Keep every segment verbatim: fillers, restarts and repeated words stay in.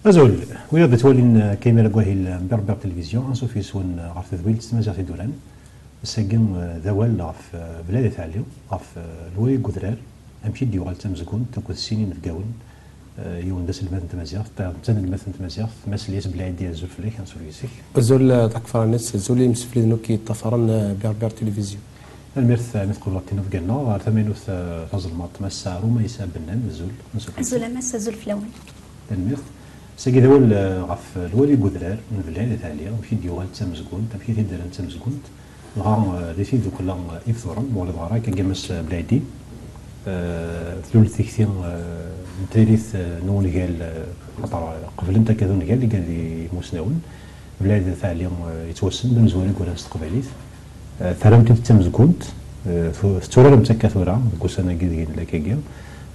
Azul, wiyaḍ d-yettwalin, eh, kamira n wahil, eh, n Berbère Télévision, ansuf yes-wen, eh, ɣef tedwilt s tmaziɣt i d-uran. Ass-agi, eh, d awal ɣef, eh, Belɛid At Ɛli, ɣef, eh, lwali n udrar, amek i d-yuɣal d tamezgunt akked sin inebgawen, eh, yiwen d aselmad n tmaziɣt, tayeḍ d tanelmadt n tmaziɣt, Mass Lyes Belɛidi, azul fell-ak, ansuf yes-k. Azul, eh, Ṭakfranis, azul i yimsefliden akk yeṭṭafaren, eh, Berbère Télévision. Tanemmirt, eh, mi tqebleḍ tinubga-nneɣ. Ɣer tamaynut, eh, tazelmaḍt, Mass Ruma Yisa Bennan, azul, ansuf yes-k. Azul a Mass, azul fell-awen. Tanemmirt. Ass-agi d awal, eh, ɣef lwali n udrar n Belɛid At Ɛli, amek i d-yuɣal d tamezgunt, amek i t-id-rran d tamezgunt, dɣa, eh, di tiddukla, eh, i Ibturen, ma ur ɣliḍeɣ ara, akka Mass Belɛidi, eh, tlul tikti, eh, n tririt, eh, n wungal, eh, xaṭer, eh, qeblent akka d ungal i d imusnawen. Belɛid At Ɛli, eh, yettwassen d amezwaru i yuran s teqbaylit. Eh, terram-t-id d tamezgunt, eh, tu-, tetturaremt akka tura, deg ussan-agi deg nella akkagi.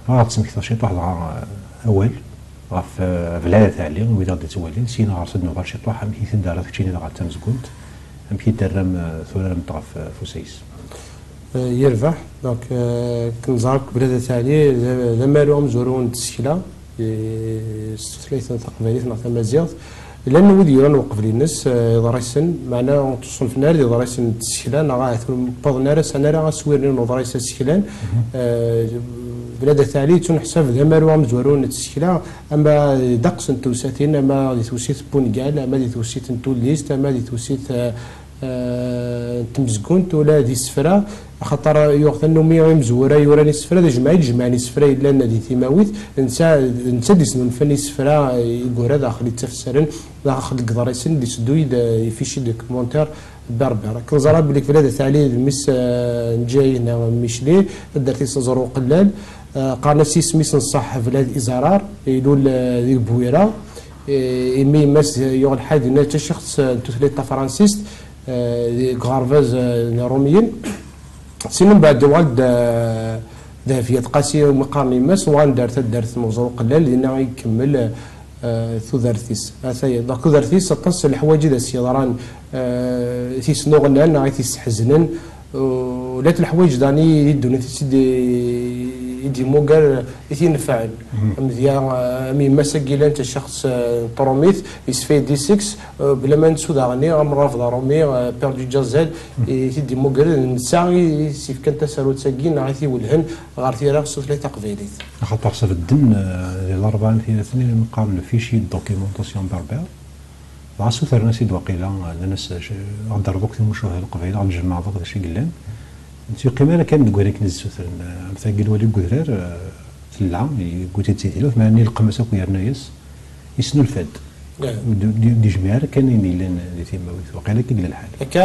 Bɣiɣ ad d-smektiɣ ciṭuḥ dɣa, eh, awal ɣef, eh, Belɛid At Ɛli, wid i ɣ-d-yettwalin, syin ɣer-s ad nuɣal ciṭuḥ, amek i t-id-terra keččini dɣa d tamezgunt, amek i d-terram, eh, turaremt ɣef, eh, ufus-is. Eh, yerbeḥ. Donc, eh, akken neẓra akk, Belɛid At Ɛli d, d amaru amezwaru n tsekla, eh, s tutlayt taqbaylit neɣ tamaziɣt. Llan wid yuran uqbel-ines, eh, iḍrisen, meɛna ur ttṣunfen ara d iḍrisen n tsekla, neɣ ahat ur wwiḍen ara, sɛan ara aswir-nni n uḍris aseklan. Eh, Belɛid At Ɛli yettuneḥsab d amaru amezwaru n tsekla, ama ddeqs n tewsatin, ama di tewsit n wungal, ama di tewsit n tullist, ama di tewsit, eh, eh, n tmezgunt, ula d isefra, axaṭer yuɣ tannumi imezwura yuran isefra, d ajmaɛ i d-jemɛen isefra yellan di timawit, netta, netta d-isnulfan isefra, eh, i yura daxel ittafsaren, daxel deg iḍrisen, d-isedduy-d, eh, les fichiers de commentaires berbères. Akken ẓra belli Belɛid At Ɛli d mmi-s, eh, n Ǧayen, eh, Micli, taddart-is Aẓru Uqellal, eh, qqaren-as isem-is n ṣṣeḥ Belɛid Izarar, ilul, eh, di Bwira, eh, imi yemma-s yuɣ lḥal dinna d tacixt, eh, n tutlayt tafransist, eh, deg uɣerbaz, eh, n Iṛumiyen. Sin mbeɛd yuɣal-d, eh, Dehbiyat Qasi, umi qqaren yemma-s, uɣalen-d ar taddart n Uẓru Uqellal, dinna i ikemmel, eh, tudert-is. Ataya, donc tudert-is, aṭas n leḥwayeǧ i d as-yeḍran, eh, i t-yesnuɣnan neɣ i t-yesseḥeznen. Ula d leḥwayeǧ daɣen i, i ddunit i tt-id-, i d-yemmuger, i t-inefɛen. Am dya, eh, am yemma-s-agi llan d tacixt, eh, n tṛumit, yesfa-yi-d iseks, eh, bla ma nettu daɣen, am Rrabḍ Aṛumi, eh, Père du Jazal, i t-id-immugren, d netta i, i s-yefkan tasarut-agi, neɣ i t-iwellhen ɣer tira s tutlayt taqbaylit. Axaṭer s bedden, eh, di Larebɛa n Tiraten i qqaren le fichier de documentation berbère. Dɣa sutren-as-id waqila, eh, nnan-as, eh, ad ɣ-d-terreḍ akk timucuha n Leqbayel, ad ɣ-d-tjemɛeḍ akk d acu i yellan. Ur yeqqim ara kan deg wayen akken i d-ssutren, eh, am tagi n lwali n udrar, eh, tella, yewwi-tt-id si tmurt, meɛna yelqem-as akk yerna-yas, yesnulfa-d. Eh. Ur d-, d-, d-yejmiɛ ara kan ayen yellan di timawit, waqila akka i yella lḥal. Akka,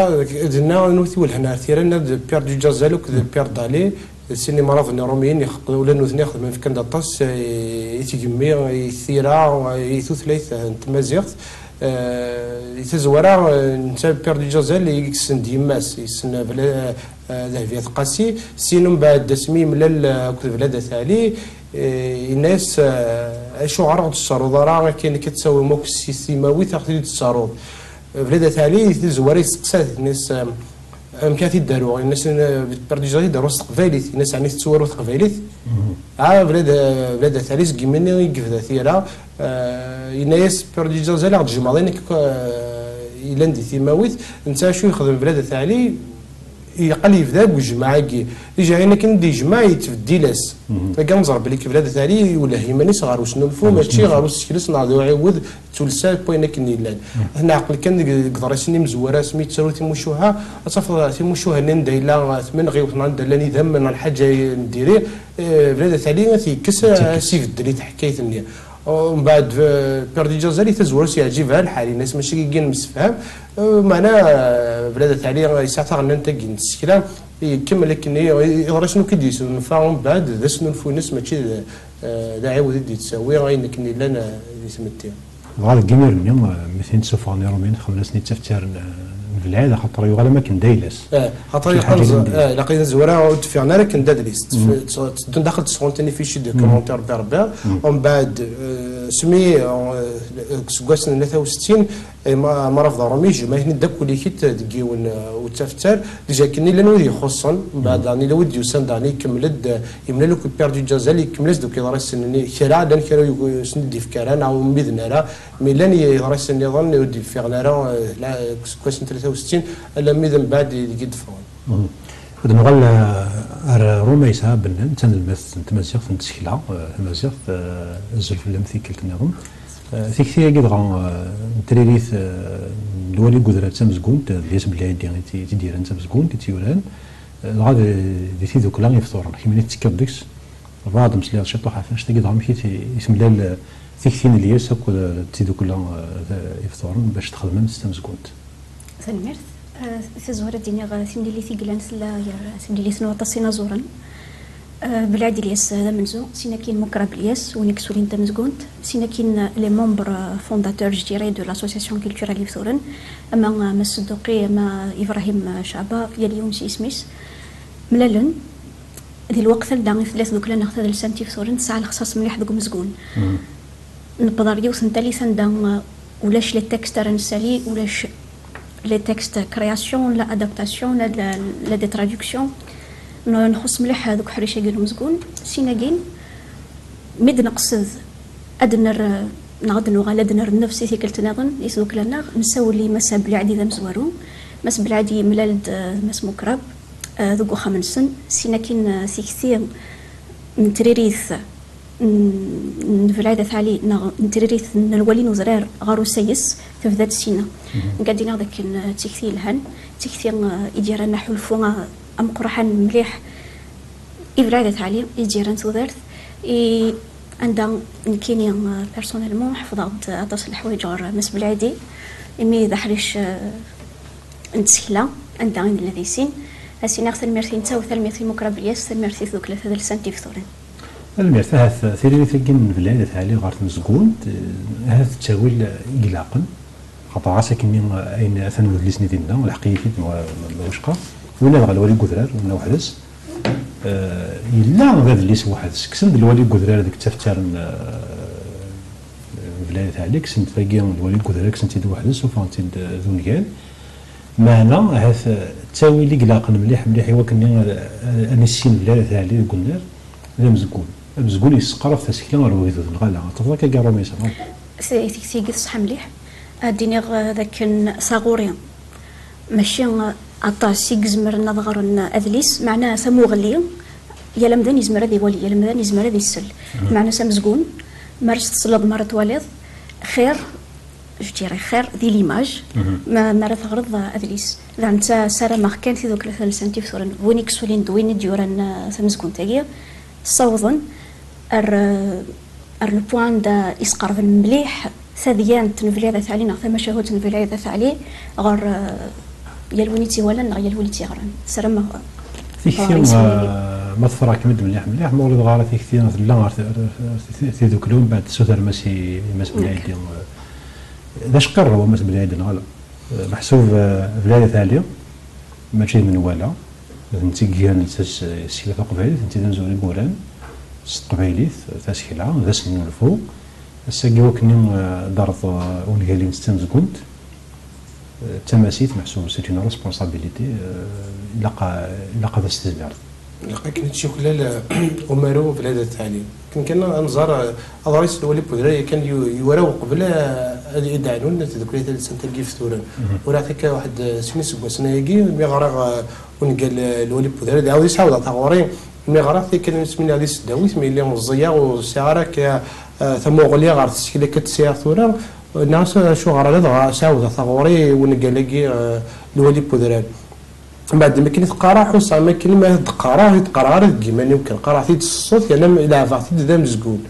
dinna, anwa i t-iwellhen ar tira, nnan-d Père du Jazal akked Père Dalé, d sin imraḍen iṛumiyen, ula d nutni xedmen, fkan-d aṭas, eh, i tgemmi, i tira, i tutlayt, eh, n tmaziɣt. Eh, di tazwara, eh, netta Père du Jazal, i yessen-d yemma-s, yessen Bla-, eh, Dehbiyat Qasi, sin mbeɛd asmi yemlal, eh, akked Belɛid At Ɛli, eh, yenna-yas, eh, acuɣer ur ɣ-d-tessarreḍ ara akken akka ad tawim akk si timawit, ad ɣ-t-id-tessarreḍ. Belɛid At Ɛli, di tazwara, yesteqsa-t, yenna-yas, eh, amek ara t-id-aruɣ? Yenna-as, eh, Père du Jazal, ad t-id-aruɣ s teqbaylit. Yenna-as, ɛni tettwaru taqbaylit? Ah, Belɛid, Belɛid At Ɛli, seg yimi-nni i yebda tira, eh, yenna-as Père du Jazal, ad ɣ-d-tjemɛeḍ ayen akka, eh, yellan di timawit. Netta acu yexdem Belɛid At Ɛli? Yeqqel yebda deg ujmaɛ-agi. Déjà, ayen akken i d-yejmeɛ, yettbeddil-as. Agi, ad nẓer belli Kebla d Tali iwelleh iman-is ɣer usnulfu, mačči ɣer usekles neɣ d uɛiwed d tulsa n wayen akken yellan. Ad neɛqel kan deg, deg iḍrisen imezwura, asmi yettaru timucuha, ad tafeḍ timucuha-nni anda yella tmenɣiwt neɣ anda llan idammen neɣ lḥaǧa n diri, eh, Bla d Tali ad t-yekkes, ad s-ibeddel i teḥkayt-nni. Mbeɛd, eh, Père Djazali tazwara-s yeɛǧib-as lḥal, yenna-as mačči akka i nemsefham. Eh, meɛna, eh, Bla d Tali yesɛa taɣennant-agi n tsekla, ikemmel akken i, i, iḍrisen akk i d-yesnulfa, mbeɛd d asnulfu-ines, mačči d, eh, d aɛiwed i d-yettawi ayen akken yellan, eh, di tmetti. Dɣa deg imir-nni, eh, mi ten-id-suffɣen Iṛumyen, xedmen-asen-id taftirt n, eh, n belɛid, axaṭer yuɣal am akken d ayla-s. Eh, axaṭer ilaq ad nẓ-, eh, ilaq ad nezwar ur d-ffiɣen ara akken d adlis. Tf-, tt-, tteddun daxel tesɣunt-nni fichier de commentaire berbère. Mbeɛd, eh, smi, eh, deg useggas n tlata u settin, eh, ma, ma rafḍ Rumi, jmaɛen-ten-id akk ulikit deg yiwen, eh, uttaftar. Déjà akken llan wid ixuṣṣen, mbeɛd daɣen yella wid d-yusan daɣen ikemmel-d, eh, yemlal akk Père Djazali, ikemmel-as-d akk iḍrisen-nni. Kra, llan kra ur sen-d-yefki ara, neɣ ur mmiden ara. Mi llan yeḍrisen nniḍen ur d-yeffiɣen ara, eh, la, seg wass n tlata u settin alammi d mbeɛd i deg i d-ffɣen. Ad nuɣal, eh, ar Rumaysa Bennan, d tanelmadt n tmaziɣt n tsekla, eh, tamaziɣt, eh, azul fell-am tikkelt nniḍen. Eh, tikti-agi dɣa, eh, n tririt, eh, n lwali n udrar d tamezgunt, eh, d Lyas Belɛidi i tt-, i tt-id-yerran d tamezgunt, i tt-yuran, eh, dɣa di, di tidukla Ifturen, kemmini tettekkiḍ deg-s. Bɣiɣ ad d-meslayeḍ ciṭuḥ ɣef annect-agi, dɣa amek i t-, i temlal, eh, tikti n Lyas akked, eh, d tidukla, eh, Ifturen bac txedmem s tamezgunt? Tanemmirt. Eh, tazwara ad d-iniɣ, eh, timlilit i yellan tella gar, eh, timlilit n waṭas inaẓuren. Eh, Belɛid Lyas, eh, d amenzu, sin akin Mukrab Lyas, win i yessulin tamezgunt, sin akin, eh, les membres, eh, fondateurs, je dirais, de l'association culturelle Ifturen, ama, eh, Mass Sedduqi, ama Ibrahim, eh, Ceɛba, yal yiwen s yisem-is. Mlalen, di lweqt anda i tella tdukla-nneɣ tadelsant Ifturen tesɛa lexṣaṣ mliḥ deg umezgun. Newweḍ ar yiwet n tallit anda, uh, ulac les textes ara nessali, ulac les textes création, la adaptation, la, la, la de traduction. N-, nxuṣ mliḥ deg uḥric-agi n umezgun. Sin-agi, mi d-neqsed ad nerr, neɣ ad nuɣal ad nerr nnefs i tikkelt nniḍen i tdukla-nneɣ, nessawel i Mass Belɛidi d amezwaru. Mass Belɛidi yemlal-d, uh, d Mass Mukrab, uh, deg uxxam-nsen. Sin akin, uh, tikti n tririt n, n Belɛid At Ɛli, neɣ n tririt n lwali n udrar ɣer usayes, tebda-d sina. Nekk ad d-iniɣ dakken, uh, d tikti yelhan, d tikti, uh, i d-yerran aḥulfu, uh, ameqqran mliḥ i Belɛid At Ɛli, i d-yerran tudert, i anda nekkini, uh, personnellement, ḥefḍeɣ-d aṭas n leḥwayeǧ ɣer Mass Belɛidi, imi d aḥric, uh, n tsekla, anda i nella di sin. Ad s-iniɣ tanemmirt i netta u tanemmirt i Mukrab Lyas, tanemmirt i tdukla tadelsant Ifturen. Tanemmirt. Ahat tiririt-agi n Belɛid At Ɛli ɣer tmezgunt, eh, ahat d ttawil i ilaqen, xaṭer ɣas akkenni, eh, ayen atan wedlis-nni dinna, lḥeq-iyi-t-id ma, ma, ma wicqa, winna dɣa lwali n udrar, winna weḥd-s, eh, yella d adlis weḥd-s, kksen-d lwali n udrar deg ttaftar n, eh, Belɛid At Ɛli, kksen-d tagi lwali n udrar, kksen-tt-id weḥd-s, ufɣen-tt-id d ungal. Meɛna, ahat, eh, ttawil i ilaqen mliḥ, mliḥ i wakken ad, ad, ad nissin Belɛid At Ɛli deg unnar, d amezgun. Amezgun yesseqrab tasekla ɣer wegdud, neɣ ala? Ad tafeḍ akka deg Rumi Islam. Tikti-agi teṣḥa mliḥ. Ad d-iniɣ, eh, d akken taɣuri, mačči, eh, aṭas i izemren ad ɣren adlis, meɛna tamuɣli, yal amdan yezmer ad iwali, yal amdan yezmer ad isel. Meɛna s amezgun, mi ara s-tesleḍ, mi ara twaliḍ, xir, je dirais xir di l'image, ma, mi ara teɣreḍ adlis. Daɣen netta ssarameɣ kan tidukla tadelsant Ifturen, d win i yessulin d win i d-yuran, eh, tamezgunt-agi, ssawḍen ar, eh, ar le point anda i sqerben mliḥ tadyant n Belɛid At Ɛli neɣ tamacahut n Belɛid At Ɛli ɣer, eh, yal win i tt-iwalan neɣ yal win i tt-yeɣran. Ssarameɣ, eh, tikti, eh, ma tefra-kem-id mliḥ mliḥ, ma ur ɣriḍ ara tikti, tella ɣer t-, t-, tidukla, mbeɛd tessutrem-as i, i Mass Belɛidi, eh, D aceqqirrew a Mass Belɛidi, neɣ ala? Eh, meḥsub, eh, Belɛid At Ɛli mačči d menwala, d netta i igan s, s tsekla taqbaylit, netta d amezwaru i yuran s teqbaylit, tasekla, d asnulfu. Ass-agi wakken, eh, d-terreḍ, eh, ungal-ines d tamezgunt, eh, d tamasit, meḥsub c'est une responsabilité, eh, ilaq, ilaq ad as-tezmireḍ. Ilaq akken ad tt-yuklal, eh, umaru Belɛid At Ɛli. Akken kan ad nẓer, eh, aḍris n lwali n udrar yakan yu-, yura uqbel, eh, Ad idaɛnun tdukli tadelsant-agi yefturen. Ur aɣ-tekka waḥed, eh, sin iseggasen ayagi, mi ɣriɣ, eh, ungal, eh, Lwali Budrar, ad iɛawed yesɛawed taɣuri, mi ɣriɣ tikkal asmi di tesdawit, mi yelli ẓẓiyaɣ ur sɛiɣ ara akka, eh, tamuɣli ɣer tsekla akka d-sɛiɣ tura, nniɣ-as acuɣer ala dɣa sɛawdeɣ taɣuri i ungal-agi, eh, Lwali Budrar. Mbeɛd mi akken i t-qqareɣ, ḥusseɣ am akken ma d-qqareɣ, i d-qqareɣ ara deg yiman-iw kan, qqareɣ-t-id s ṣṣut, yerna leɛbeɣ-t-id d amezgun.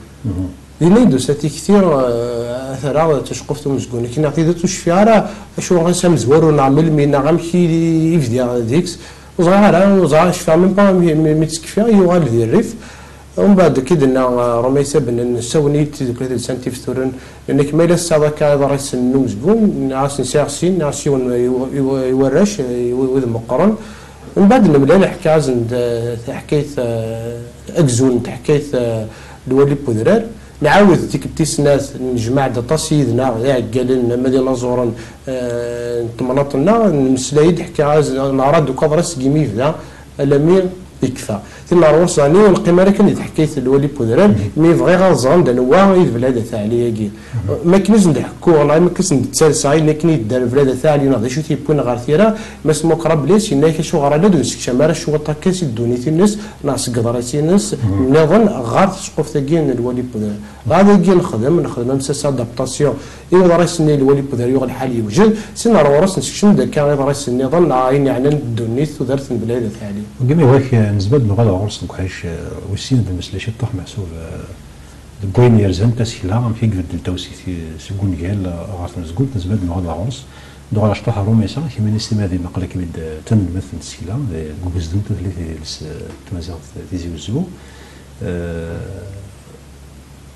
Dinna i d-tusa tikti, eh, ad t-rreɣ d taceqquft n umezgun. Akken neɣ tidet ur cfiɣ ara acu ɣas amezwaru neɣ melmi neɣ amek i, i bdiɣ deg-s. Ur ẓriɣ ara, ur ẓriɣ, cfiɣ même pas mi, mi, mi ttekfiɣ, yuɣal di rrif. Umbeɛd, akka i d-tenna, eh, Rumaysa Bennan, nessawen-iyi-d tidukla tadelsant ifturen, nenna-k ma yella tesɛiḍ akka iḍrisen n umezgun, nniɣ-asen sɛiɣ sin, nniɣ-as yiwen i, i, i warrac, i, i wid meqqren. Umbeɛd nemlal, ḥkiɣ-asen-d, eh, taḥkayt, eh, agzul n teḥkayt, eh, Lwali n Udrar. Nɛawed tikkelt tis snat, nejmeɛ-d aṭas yid-neɣ, d iɛeggalen, ama d inaẓuren, eh, n temnaḍt-nneɣ, nemmeslay-d, ḥkiɣ-asen, neɣra-d akk aḍris seg yimi yebda, alami yekfa. Tin n ɣur-s, ɛni ur neqqim ara kan di teḥkayt n Lwali n Udrar, mi bɣiɣ ad ẓren d anwa i d Belɛid At Ɛli-agi. Ma akken i sen-d-ḥekkuɣ, neɣ ma akken i sen-d-ttalseɣ ayen akken i yedder Belɛid At Ɛli, neɣ d acu i t-yewwin ɣer tira, Mass Mokrablis yenna-ak acuɣer ala d-nessekcam ara cwiṭ akka si ddunit-ines, neɣ seg iḍrisen-ines nniḍen ɣer tceqquft-agi n Lwali n Udrar. Dɣa dagi nexdem, nexdem am sas adaptation i uḍris-nni Lwali n Udrar yuɣ lḥal yewjed, sin ar ɣur-s nessekcem-d akka iḍrisen nniḍen neɣ ayen yeɛnan ddunit, tudert n Belɛid At Ɛli. Deg imi hwak, eh, nezmer ad nuɣal ɣur-s deg uḥric, eh, wis sin ad nmeslay ciṭṭaḥ meḥsub, eh, deg wayen yerzan tasekla, amek i ibeddel tawsit i, seg ungal, eh, ɣer tmezgunt, nezmer ad nuɣal ɣur-s. Nuɣal ciṭṭaḥ ɣer Rumaysa, kemmini s timad-im aql-ikem-id, eh, d tanelmadt n tsekla, deg ugezdu n tutlayt d yidles, eh, n tmaziɣt Tizi Wezzu. Eh,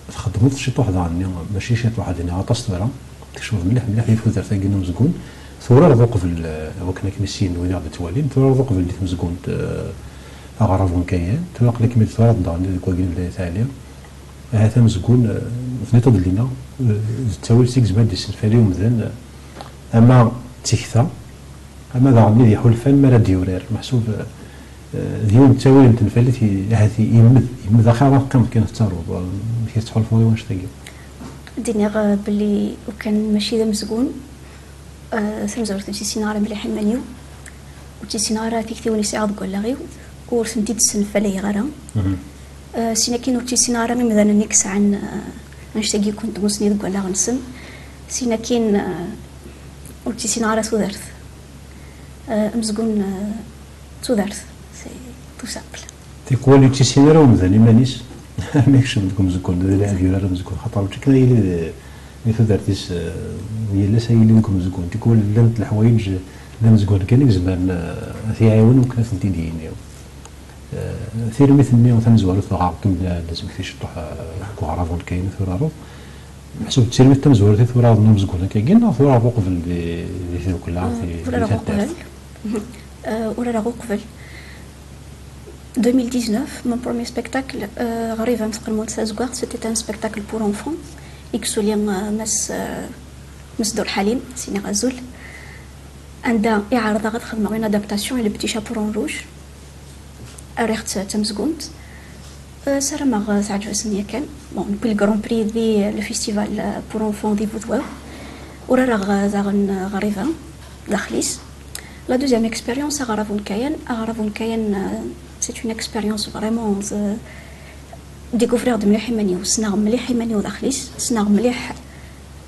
Txeddmeḍ ciṭuḥ daɣen-nni, mačči ciṭuḥ, ad iniɣ aṭas tura. Tkecmeḍ mliḥ, mliḥ di tudert-agi n umezgun. Turareḍ uqbel, eh, wakken akken i sin wid i ɣ-d-ttwalin, turareḍ uqbel di tmezgunt, eh, aɣerrabu n Kayan, tura aql-ikem-id turareḍ daɣen deg wagi n Bdayet Ɛli. Ahat amezgun, eh, tniḍ-d lina, eh, d ttawil s i yezmer ad d-isenfali umdan, eh, ama d tikta, ama daɣen d iḥulfan mi ara d-yurar, meḥsub, eh, d yiwen n ttawil n tenfalit i, ahat i, yemmed, yemmed axir ma teqqimeḍ kan tettaruḍ, eh, amek i tettḥulfuḍ i wannect-agi? Ad d-iniɣ, eh, belli ukan mačči d amezgun, eh, tamezwarut ur tt-issineɣ ara mliḥ iman-iw, ur tt-issineɣ ara tiktiwin i sɛiɣ deg wallaɣ-iw, ur tent-id-ssenfalayeɣ ara. Mhm. Eh, sin akin ur tt-issineɣ ara imdanen i yesɛan, eh, annect-agi akk n tmussni deg wallaɣ-nsen, sin akin, eh, ur tt-issineɣ ara tudert. Euh, amezgun, euh, d tudert, c'est tout simple. Tikwal ur tt-issin ara umdan iman-is, armi yekcem deg umezgun, d lɛib yurar amezgun, xaṭer mačči kan ad yili d, di tudert-is, euh, yal ass ad yili deg umezgun. Tikwal llant leḥwayeǧ d amezgun kan i izemren, euh, ad t-iɛiwen akken ad tent-id-yini. Euh, tirmit-nni tamezwarut dɣa kem d azmekti ciṭuḥ, euh, deg uɣrab n kayen turareḍ. Meḥsub d tirmit tamezwarut i turareḍ n umezgun akkagi, neɣ turareḍ uqbel di, di tdukla, ah, di, di taddart? Uqbel. Euh, urareɣ uqbel. Deux mille dix-neuf, mon premier spectacle, euh, Ɣriba am tqelmunt tazeggaɣt, c'était un spectacle pour enfants. I yessuli, euh, Mass, euh, Mass Dur Ḥalim, s-iniɣ azul. Anda i ɛerḍeɣ ad xedmeɣ une adaptation i Le Petit Chaperon Rouge. Rriɣ-tt d tamezgunt. Euh, ssarameɣ, euh, teɛǧeb-asen yakan. Bon, newwi le Grand Prix di, euh, le festival, euh, pour enfants di Budwaw. Urareɣ, euh, daɣen, euh, Ɣriba, daxel-is. La deuxième expérience, Aɣrab n Kayan. Aɣrab n Kayan, euh, c'est une expérience vraiment, euh, découvrir-d mliḥ iman-iw, ssneɣ mliḥ iman-iw daxel-is, ssneɣ mliḥ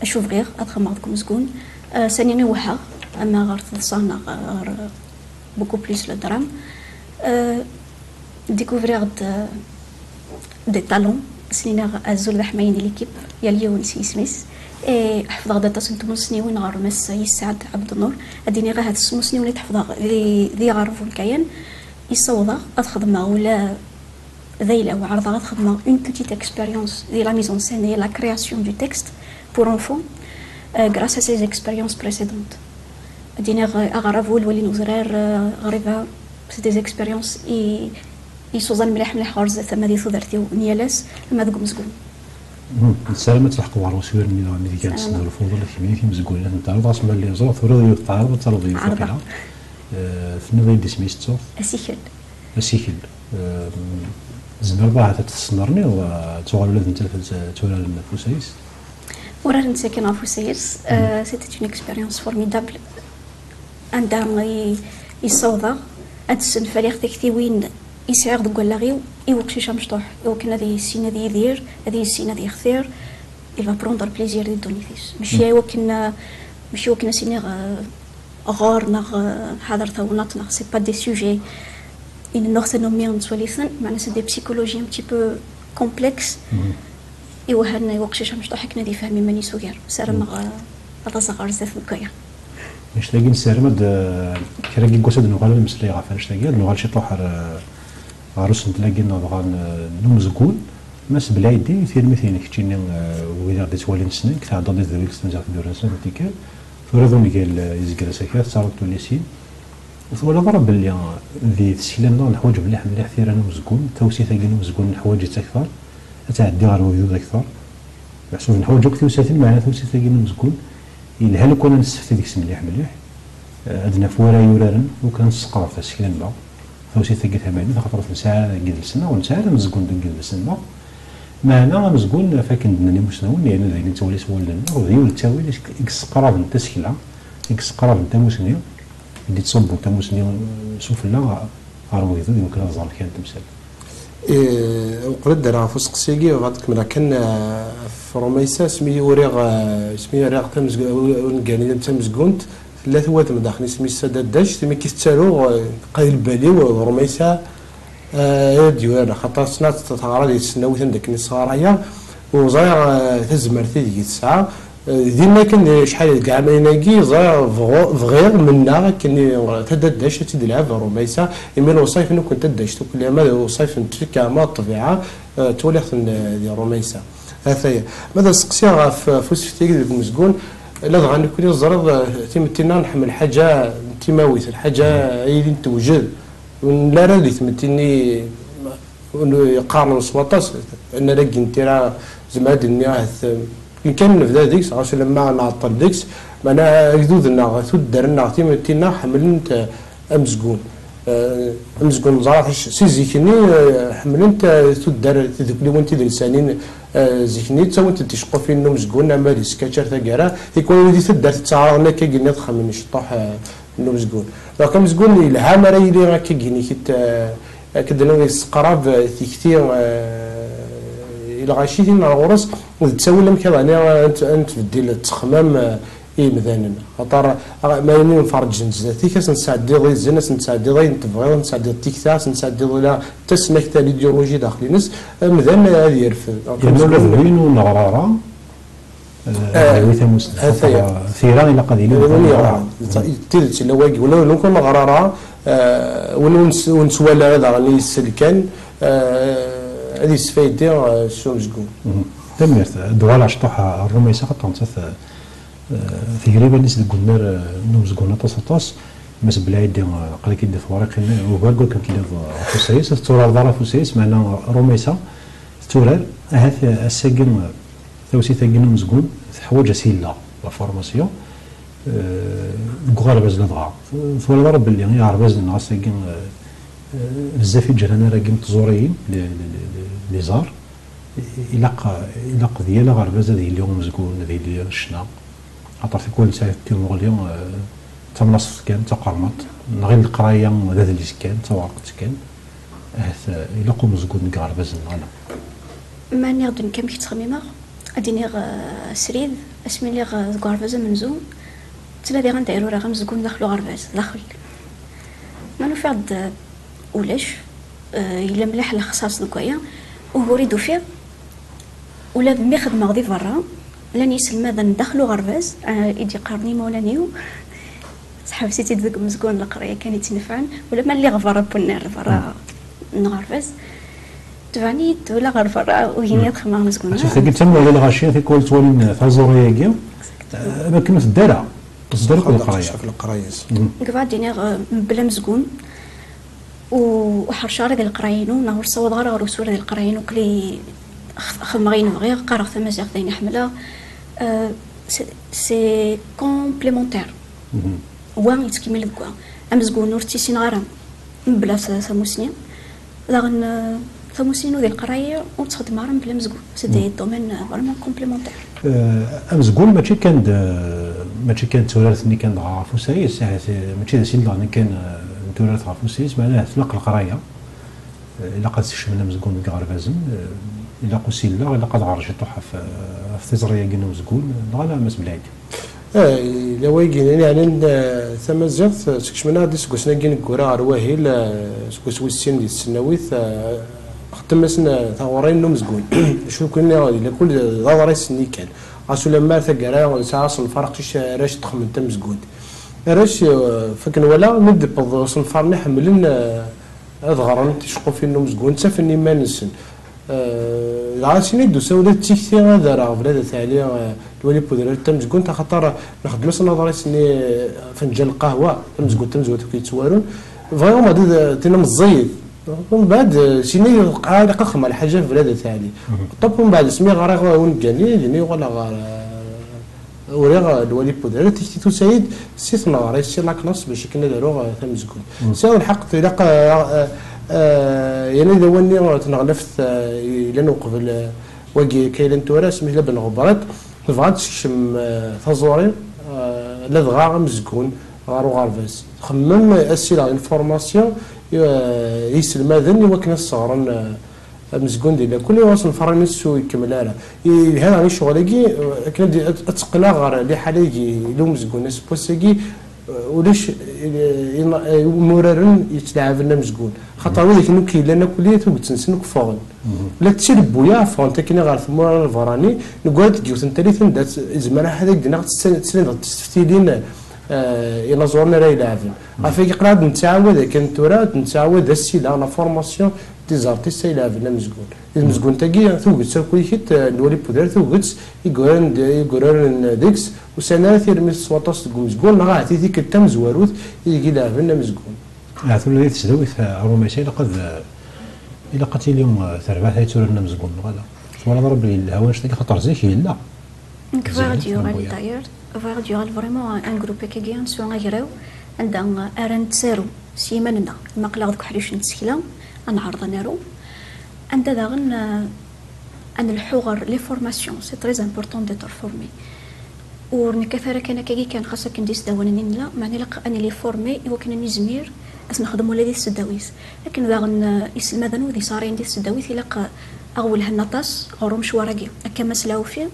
acu bɣiɣ ad xedmeɣ deg umezgun. Euh, sani i wehhaɣ, ama ɣer teḍsa neɣ ɣer beaucoup plus le drame. Euh, découvrir-d, euh, des talents, s-iniɣ azul d aḥmayen di l'équipe, yal yiwen s yisem-is. Et ḥefḍeɣ-d aṭas n tmussniwin ɣer Mass Yisɛad Ɛebdennur. Ad iniɣ ahat s tmussniwin i d-ḥefḍeɣ di, di Aɣrab n Kayan, i ssawḍeɣ ad xedmeɣ ula d ayla-w, ɛerḍeɣ ad xedmeɣ une petite expérience di la mise en scène et la création du texte pour enfants, euh, grâce à ces expériences précédentes. Ad iniɣ, euh, Aɣrab, Lwali n Udrar, euh, Ɣriba, c'est des expériences i, i suẓan mliḥ, mliḥ ɣer zdat, ama di tudert-iw n yal ass, ama deg umezgun. Mhm. Nessaram ad tleḥqeḍ ɣer uswir-nni daɣen ideg ara tesnulfuḍ, ula d kemmini timezgunin ad ten-taruḍ, ɣas ma lliɣ ẓriɣ turiḍ yiwet taɛrabt, ad taruḍ yiwet waqila. Euh, tenniḍ-iyi-d isem-is ttuɣ? Asikel. Asikel. Euh, tzemreḍ ahat ad t-tesnerniḍ, euh, ad tuɣal ula d nettat ad turaren afus-is? Ur ara nettaken ɣef usayes. Euh, c'était une expérience formidable. Anda i yessaweḍ-aɣ ad ssenfaliɣ taktiwin i sɛiɣ deg wallaɣ-iw i uqcic amecṭuḥ, i wakken ad yissin ad yidir, ad yissin ad yextir. Il va prendre plaisir di ddunit-is, mačči i wakken, mačči i wakken ad s-iniɣ, euh, ɣer neɣ, euh, ḥader tawnaṭ neɣ, c'est pas des sujets i nennuɣ tanumi nettwali-ten, meɛna c'est des psychologies un petit peu complexes. Iwehhan i uqcic amecṭuḥ akken ad yefhem iman-is ugar. Ssarameɣ, euh, ad aẓeɣ ɣer zdat deg waya. Annect-agi nessaram ad, eh, kra n yiwwas ad nuɣal ad nemmeslay ɣef annect-agi, ad nuɣal ciṭuḥ ɣer, eh, ɣer usentel-agi n, dɣa n, eh, n umezgun. Mass Belɛidi, tirmit-inek keččini, eh, wid i ɣ-d-ittwalin ssnen, tɛeddaḍ di tedwilt s tmaziɣt d uras n tikkal, turiḍ ungal, eh, yezger asakal, tettaruḍ tullisin. Twalaḍ ara belli di tsekla-nneɣ neḥwaǧ mliḥ mliḥ tira n umezgun, tawsit-agi n umezgun neḥwaǧ-itt akteṛ, ad tɛeddi ɣer wegdud akteṛ. Meḥsub neḥwaǧ akk tiwsatin, meɛna tawsit-agi n umezgun yelha lukan ad nessefti deg-s mliḥ mliḥ, eh, ad naf wara yuraren, lukan ad nesseqreb tasekla-nneɣ, tawsit-agi tamaynut, axaṭer ur nesɛi ara deg yidles-nneɣ, ur nesɛi ara amezgun deg yidles-nneɣ. Meɛna amezgun, ɣef akken d-nnan imusnawen, yerna d ayen i nettwali s wallen-nneɣ, d yiwen n ttawil i yesseqraben tasekla, i yesseqraben tamusni, i d-yettṣubbun tamusni s ufella ɣer wegdud, iwakken ad ẓren kra n temsal. Eh, uqbel ad d-rreɣ ɣef useqsi-agi, bɣiɣ ad kemmleɣ kan, eh, ɣef Rumaysa, asmi uriɣ, eh, asmi uriɣ tamezg-, ungal-nni d tamezgunt, tella twadem daxel isem-is Tadaddact, imi k-tettaruɣ, eh, qay lbal-iw, eh, Rumaysa, eh, ad d-yurar, axaṭer ssneɣ teɣra di tesnawit anda akken i tesɣarayeɣ, u ẓriɣ, eh, tazmert ideg i tesɛa. Eh, dinna kan, di acḥal deg ɛamayen-agi, ẓriɣ, bɣu-, bɣiɣ, mennaɣ akken i, Tadaddact ad tt-id-lɛeb Rumaysa, imi lewṣayef n ukun Tadaddact akk, ama d lewṣayef n tfekka, ama d ṭṭbiɛa, eh, ttwaliɣ-ten, eh, di Rumaysa. Ataya. Ma d aseqsi ɣef, ɣef usefti deg umezgun, ladɣa nekkni teẓriḍ, eh, timetti-nneɣ nḥemmel lḥaǧa n timawit, lḥaǧa ay yilin tewjed, ur nelli ara di tmetti-nni ur yeqqaren s waṭas, anarag n tira, zemreɣ ad d-iniɣ ahat, eh, kan nebda deg-s, ɣas ulamma nɛeṭṭel deg-s, meɛna agdud-nneɣ, tuddar-nneɣ, timetti-nneɣ ḥemmlent, eh, amezgun. Eh, amezgun neẓra-t si zik-nni, eh, ḥemmlent, eh, tuddar, tidukliwin tidelsanin, eh, zik-nni ttawint-d ticeqqufin n umezgun, ama di Skacar taggara, tikwal di taddart ttaɛraḍen akka-agi-nni ad xemmen ciṭṭuḥ, eh, n umezgun. Donc amezgun yelha mi ara yili akka-agi-nni kit, eh, akken d-nniɣ yesseqrab, eh, tikti, eh, i lɣaci tin ar ɣur-s, d ttawil amek ad, ɛni, ad nt-, ad nettbeddil ttexmam, eh, i yimdanen. Axaṭer, ah, ma ayen i nferrǧen zdat-ik, ad s-nesɛeddiḍ izen, ad s-nesɛeddiḍ ayen tebɣiḍ, ad s-nesɛeddiḍ tikta, ad s-nesɛeddiḍ ula tasnakta, l'idéologie daxel-ines, amdan ad yerfed. Yerna ula d win ur neɣri ara, eh, ad yawi tamusni. Axaṭer, eh, tira ilaq ad yili win yeɣran. D tidet, yella wagi, ula d win ur neɣri ara, eh, win ur nes-, ur nettwali ara daɣen i yesselkan, eh, ad yesfaydi, eh, s umezgun. Tanemmirt. Ad d-uɣaleɣ ciṭuḥ ar Rumaysa, axaṭer nettat, eh, tegri iman-is deg unnar, eh, n umezgun aṭas, aṭas. Mass Belɛidi, eh, aql-ik-id di tewriqin, ugar n wakken telliḍ, eh, ɣef usayes, ur tetturareḍ ara ɣef usayes, meɛna Rumaysa tetturar. Ahat, eh, ass-agi, eh, tawsit-agi n umezgun teḥwaǧ asilleɣ, la formation, eh, deg uɣerbaz ladɣa. Twalaḍ ara belli iɣerbazen-nneɣ ass-agi, eh, eh, bezzaf i ǧran ara n tẓuriyin, les, les, les, les, les arts. Ilaq, ilaq di yal aɣerbaz ad yili umezgun, ad yili ccna. Axaṭer tikwal nesɛa timuɣli, eh, d tamnaṣeft kan, d taqermaṭ, nɣil leqraya d adlis kan, d tawerqet kan. Ahat, eh, ilaq umezgun deg iɣerbazen, neɣ ala? Ma nniɣ-d nekk amek ttxemmimeɣ, ad d-iniɣ, eh, srid, asmi lliɣ, eh, deg uɣerbaz amenzu, ttnadiɣ anda ara uriɣ amezgun daxel uɣerbaz, daxel. Ma nufiɣ-d, eh, ulac, eh, yella mliḥ lexṣaṣ deg waya, ugur i d-ufiɣ, ula d mi xedmeɣ di berra, llan yiselmaden daxel uɣerbaz, eh, i d-yeqqaren imawlan-iw, seḥbes-itt-id deg umezgun, leqraya kan i tt-inefɛen, ula ma lliɣ berra n unnar, berra n uɣerbaz, tebɛen-iyi-d ula ɣer berra, ugin-iyi ad xedmeɣ amezgun. Acu tagi d tamuɣli n lɣaci, tikwal ttwalin taẓuri-agi, eh, am akken ur tedda ara, ur tedda ara ɣef leqraya. Ɣef leqraya-s. Deg beɛd iniɣ, eh, mebla amezgun, u-, ur ḥerceɣ ara di leqraya-inu, neɣ ur ssawḍeɣ ara ɣer uswir di leqraya-inu, aql-i x-, xedmeɣ ayen bɣiɣ, qqareɣ tamaziɣt d ayen ḥemmleɣ. Euh, c'est, c'est complémentaire. Wa yettkemmil deg wa. Amezgun ur tt-issineɣ ara mebla ta-, tamusni. Daɣen, euh, tamusni-inu di leqraya ur tt-xeddmeɣ ara mebla amezgun. C'est des domaines, euh, vraiment complémentaires. Eh, amezgun mačči kan d, mačči kan d turart-nni kan dɣa ɣef usayes, ahat, eh, mačči d asileɣ-nni kan, eh, n turart ɣef usayes, meɛna ahat tlaq leqraya, eh, ilaq ad sekcmen amezgun deg iɣerbazen, eh, ilaq usileɣ, ilaq ad ɣer ciṭuḥ ɣef, eh, ɣef tiẓri-agi n umezgun, neɣ ala, Mass Belɛidi? Eh, yella wayagi, yeɛni, eh, tamaziɣt, eh, sekcmen-aɣ-d iseggasen-agi ineggura ɣer wahil, eh, seg wass wis sin di tesnawit, eh, xeddem-asen, eh, taɣuri n umezgun. Acu kan, yella kul d aḍris-nni kan. Ɣas ulamma ar taggara nesɛa asenfar aqcic arrac ddexmen tamezgunt. Arrac, eh, fakken wala, mi d-tewweḍ usenfar-nni ḥemmlen, eh, ad ɣren ticeqqufin n umezgun, ttafen iman-nsen. Eh, dɣa sini d-usaw d tikti ad rreɣ Belɛid At Ɛli, eh, Lwali Budrar tamezgunt, axaṭer nxeddem-asen aḍris-nni, eh, fenǧal lqahwa, tamezgunt tamezwarut akk yettwarun. Bɣiɣ umbeɛd ad d-tini meẓẓiyet. Umbeɛd, eh, sini ilaq ad xedmeɣ lḥaǧa ɣef Belɛid At Ɛli. Ṭṭap, umbeɛd asmi ɣriɣ ungal-nni, dini uɣaleɣ ɣer, eh, uriɣ, eh, Lwali Budrar, tikti tusa-yi-d si tneɣri, si la classe, bac akken ad aruɣ, eh, tamezgunt. Sɛiɣ lḥeqq, ilaq, eh, eh, eh, yerna d awal-nni, eh, tneɣlaft, eh, yellan uqbel, eh, wagi akka yellan tura, asmi tella Ben Ɣebrat, tebɣa ad tekcem, eh, taẓuri, eh, ladɣa amezgun ɣer uɣerbaz. Txemmem asileɣ, une formation, eh, i yiselmaden i wakken ad sseɣren, eh, amezgun di lakul, i wasen ferrin s ikemmel ara. I, yelha daɣen i ccɣel-agi, eh, akken ad, ad, ad teqqen ɣer liḥala-agi, ila umezgun aseggas-agi, eh, ulac, eh, ina-, eh, imuraren yettlaɛaben amezgun. Xaṭer widak akk yellan akk-, tuget-nsen akk ffɣen. La d tilebbuya ffɣent akken ɣer tmura n lberrani, neggra-d deg yiwet n tallit anda tt-, izmer aḥad ad d-ineɣ tesliḍ tesftilin, eh, inaẓuren ara ilɛeben. Ɣef wagi qrib ad nettɛawad akken tura, ad nettɛawad asileɣ, la formation des artistes ay ilɛeben amezgun. Di tmezgunt-agi, tuget akk-, eh, Lwali Budrar, tuget i yuraren d-, i yuraren deg-s, ur sɛin ara tirmit s waṭas deg umezgun, neɣ ahat i tikkelt tamezwarut ideg i leɛben amezgun. Ahat ula di tesdawit, eh, Rumaysa, ilaq ad, ilaq ad tili, eh, terbaɛt ay tturaren amezgun, neɣ ala? Twalaḍ ara belli yelha wannect-agi, xaṭer zik yella. Nekk bɣiɣ ad d-yuɣal, d'ailleurs, bɣiɣ ad d-yuɣal vraiment un, un groupe akkagi, ad nesɛu agraw, anda, eh, ara nettaru s yiman-nneɣ. Ma aql-aɣ deg uḥric n tsekla, ad neɛreḍ ad naru. Anda daɣen, eh, ad nelḥu ɣer les formations, c'est très important d'être formé. Ur nekkat ara kan akkagi kan, xas akken d isdawanen i nella, meɛna ilaq ad nili formé i wakken ad nizmir ad t-nexdem ula di tesdawit. Akken daɣen, eh, iselmaden wid yesɣarayen di tesdawit, ilaq, eh, ad ɣ-welhen aṭas ɣer umecwar-agi. Akka Mass Lɛufi,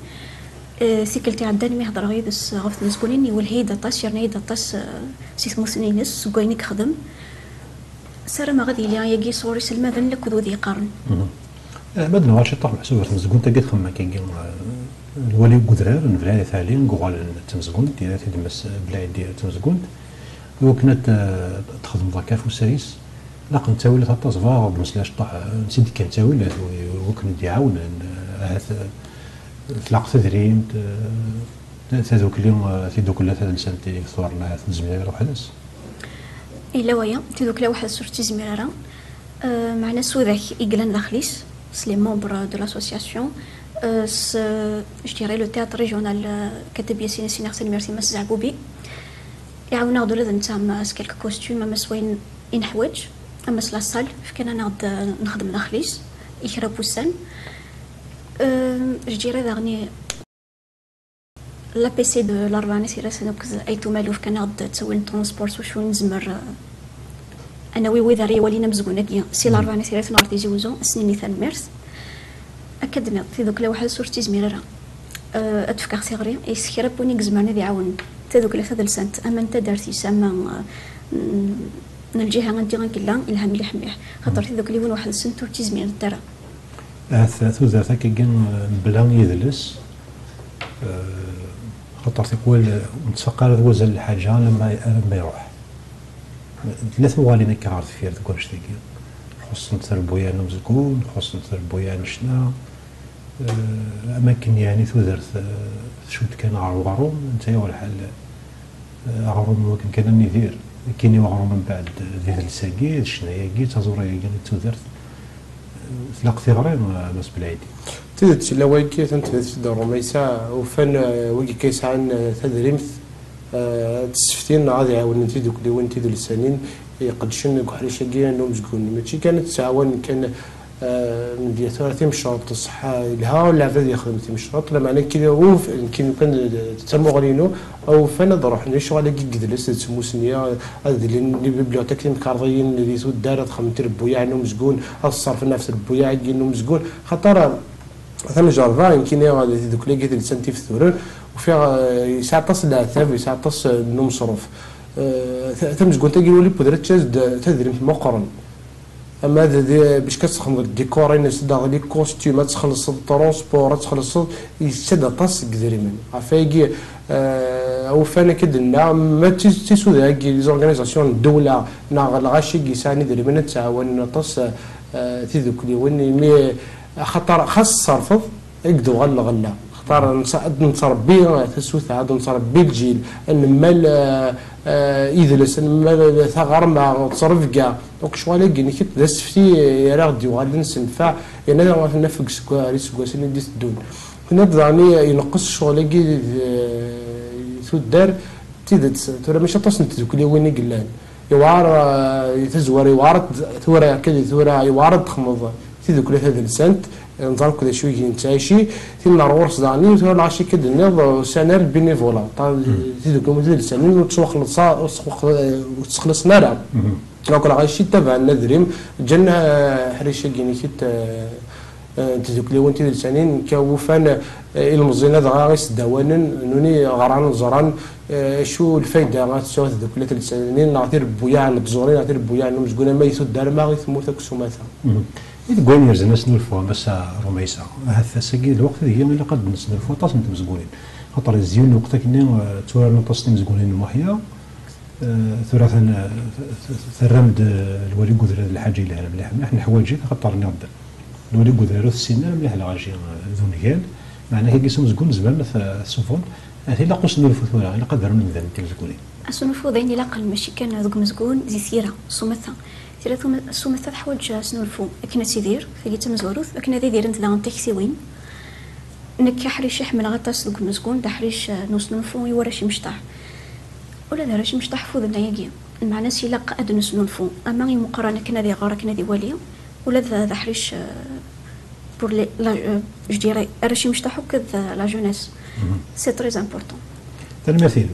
eh, tikkelt iɛeddan mi hedreɣ yid-s ɣef tmezgunin, iwelha-yi-d aṭas, yerna-yi-d aṭas, eh, si tmussni-ines, seg wayen i yexdem. Ssarameɣ ad yili ayagi sɣur iselmaden akked wid yeqqaren. Eh, ma d-nuɣal ciṭṭaḥ meḥsub ɣer tmezgunt-agi txemmem akkagi, eh, Lwali n Udrar, n Belɛid At Ɛli, deg uɣalen d tamezgunt, yerra-t-id Mass Belɛidi d tamezgunt, i wakken ad, eh, txedmeḍ akka afus-is, ilaq nettawi-d aṭas, bɣiɣ ad d-mmeslayeɣ ciṭṭaḥ, eh, ansi d-kkan ttawilat, wi-, wi-, wakken d-iɛawnen, eh, ahat, eh, tlaq tedrimt, eh, tadukli, eh, tidukkla tadelsant i Tuṛna, ahat ur tezmir ara weḥd-s. Yella waya, tidukla weḥd-s ur tt-izmir ara. Euh, meɛna s udak i yellan daxel-is, s les membres de l'association, euh, s, je dirais, le théâtre régional, euh, Kateb Yasin, ad s-iniɣ tanemmirt i Mass Zeɛbubi. Iɛawen-aɣ-d ula d netta, ama s quelques costumes, ama s wayen i neḥwaǧ, ama s la salle, fkan-aneɣ-d, euh, nexdem daxel-is i kra n wussan. Euh, je dirais daɣen i L'A P C de Larebɛa n At Yiraten akked Ayt Umalu fkan-aɣ-d ttawil n transport s wacu nezmer, eh, ad nawi wid ara iwalin amezgun-agi si Larebɛa n At Yiraten ɣer Tizi Uzzu, ad s-nini tanemmirt. Akka d-tenniḍ, tidukla weḥd-s ur tt-izmir ara, eh, ad d-fkeɣ tiɣri i s kra n win i izemren ad iɛawen tadukla tadelsant, ama n taddart-is, ama, eh, n, n lǧiha anda i yella, yelha mliḥ mliḥ. Xaṭer tidukliwin weḥd-sent ur tt-izmirent ara. Ahat tudert akkagi, eh, mebla idles, eh, xaṭer tikwal, eh, ur nettfaq ara d wazal n lḥaǧa alamma, alamma iruḥ. Tella tuɣalin akka ɣer deffir deg wannect-agi. Xuṣṣent trebbuyaɛ n umezgun, xuṣṣent trebbuyaɛ n ccna. Eh, am akken yeɛni tudert, eh, tcudd kan ɣer uɣrum, netta yuɣ lḥal. Aɣrum iwakken kan ad nidir. Nekkini uɣrum mbeɛd d idles-agi, d ccna-agi, d taẓuri-agi n tudert. Tlaq tiɣri, a Mass Belɛidi. Tidet, yella wagi, atan tebda-t-id Rumaysa, ufan, eh, wigi kan yesɛan, eh, tadrimt, eh, ad sseftin neɣ ad ɛawnen tidukliwin tidelsanin iqeddcen deg uḥric-agi n umezgun. Mačči kan ad ttɛawanen kan, Medya tura timecreḍt ṣṣeḥ, yelha lɛebd ad yexdem timecreḍt, lameɛna nekkini uf-, nekkini kan d tamuɣli-inu, awufan ad ruḥen lecɣal-agi n yedles d tmusni, ad lin les bibliothèques timkarḍiyin di tuddar, ad xedmen trebbuyaɛ n umezgun, ad ṣerfen ɣef trebbuyaɛ-agi n umezgun, xaṭer tamjerba nekkini di tdukli-agi Tdelsant Ifturen, ufiɣ, eh, yesɛa aṭas n leɛtab, yesɛa aṭas, eh, n umeṣruf. Eh, ta-, tamezgunt-agi n Wali Budrar tettaǧ-d tadrimt meqqren. Ama d, d, bac kan txedmeḍ dikor-ines, daɣ les costumes, ad txellṣeḍ transport, ad txellṣeḍ, yessa-d aṭas seg idrimen. Ɣef wayagi, eh, awufan akka d-nenna, ma d tis-, tisuda-agi, les organisations n ddewla, neɣ lɣaci i yesɛan idrimen, ad ttɛawanen aṭas, eh, tidukliwin, imi, axaṭer xas tṣerfeḍ, i d-tuɣal lɣella. Xaṭer netta-, ad nettrebbi tasuta, ad nettrebbi lǧil, ad nemmal, eh, eh, idles, ad nemmal taɣerma, ttrebga. Donc, ccɣel-agi-nnek d asefti ara ɣ-d-yuɣalen s nnfeɛ, yerna ad naf deg isegga-, ar iseggasen i d-iteddun. Tenniḍ daɣen i-, ineqqes ccɣel-agi di, di tuddar, d tidet, tura mačči aṭas n tdukliwin i yellan. Yewɛer, eh, i tazwara, yewɛer ad t-, tura akka di tura, yewɛer ad texmeḍ tidukla tadelsant, eh, nẓer akk d acu i nettɛici, tin n ɣur-s daɣen, tura lɣaci akka d-tenniḍ, eh, ussan ar lbinivula, ta-, tidukla tadelsanin ur ttwaxelṣa-, ur ttwaxel-, ur ttxelliṣen ara. Donc lɣaci ttabaɛen adrim, ǧǧan, eh, aḥric-agi-nnek, eh, eh, n tdukliwin tidelsanin, nekk awufan, eh, ilmeẓyen-a dɣa iseddawanen, nuni ɣran, ẓran, eh, acu lfayda ad tesɛu tdukla tidelsanin, neɣ tirebbuyaɛ n tẓuri, neɣ tirebbuyaɛ n umezgun, ama i tuddar, ama i tmurt akk s umata. I deg wayen yerzan asnulfu, a Massa Rumaysa, ahat ass-agi d lweqt deg-i ilaq ad nesnulfu aṭas n tmezgunin. Xaṭer yezzi yiwen n lweqt akkenni, eh, tturaren aṭas timezgunin n Muḥya, Eh, tura tan-, t-, t-, terram-d, eh, lwali n udrar d lḥaǧa yelhan mliḥ, mliḥ, neḥwaǧ-it, axaṭer nniɣ-d, lwali n udrar ur t-ssinen ara mliḥ lɣaci, eh, d ungal, meɛna kagi s umezgun zemren ad t-, ad t-ssufɣen. Ahat ilaq usnulfu tura, ilaq ad rren imdanen timezgunin. Asnulfu d ayen ilaqen, mačči kan deg umezgun, di tira, s umata. Tira s umata teḥwaǧ asnulfu akken ad tidir, tagi d tamezwarut, akken ad idirent daɣen taktiwin. Nekk aḥric i ḥemmleɣ aṭas deg umezgun, d aḥric, eh, n usnulfu i warrac imecṭaḥ. Ula d arrac imecṭaḥ fuden ayagi, lmeɛna-s ilaq ad nesnulfu, ama i umeqqran akken ad iɣer, akken ad iwali, ula d, d aḥric, eh, pour les, la, eh, je dirais, arrac imecṭaḥ akked, eh, la jeunesse. C'est très important. Tanemmirt-im.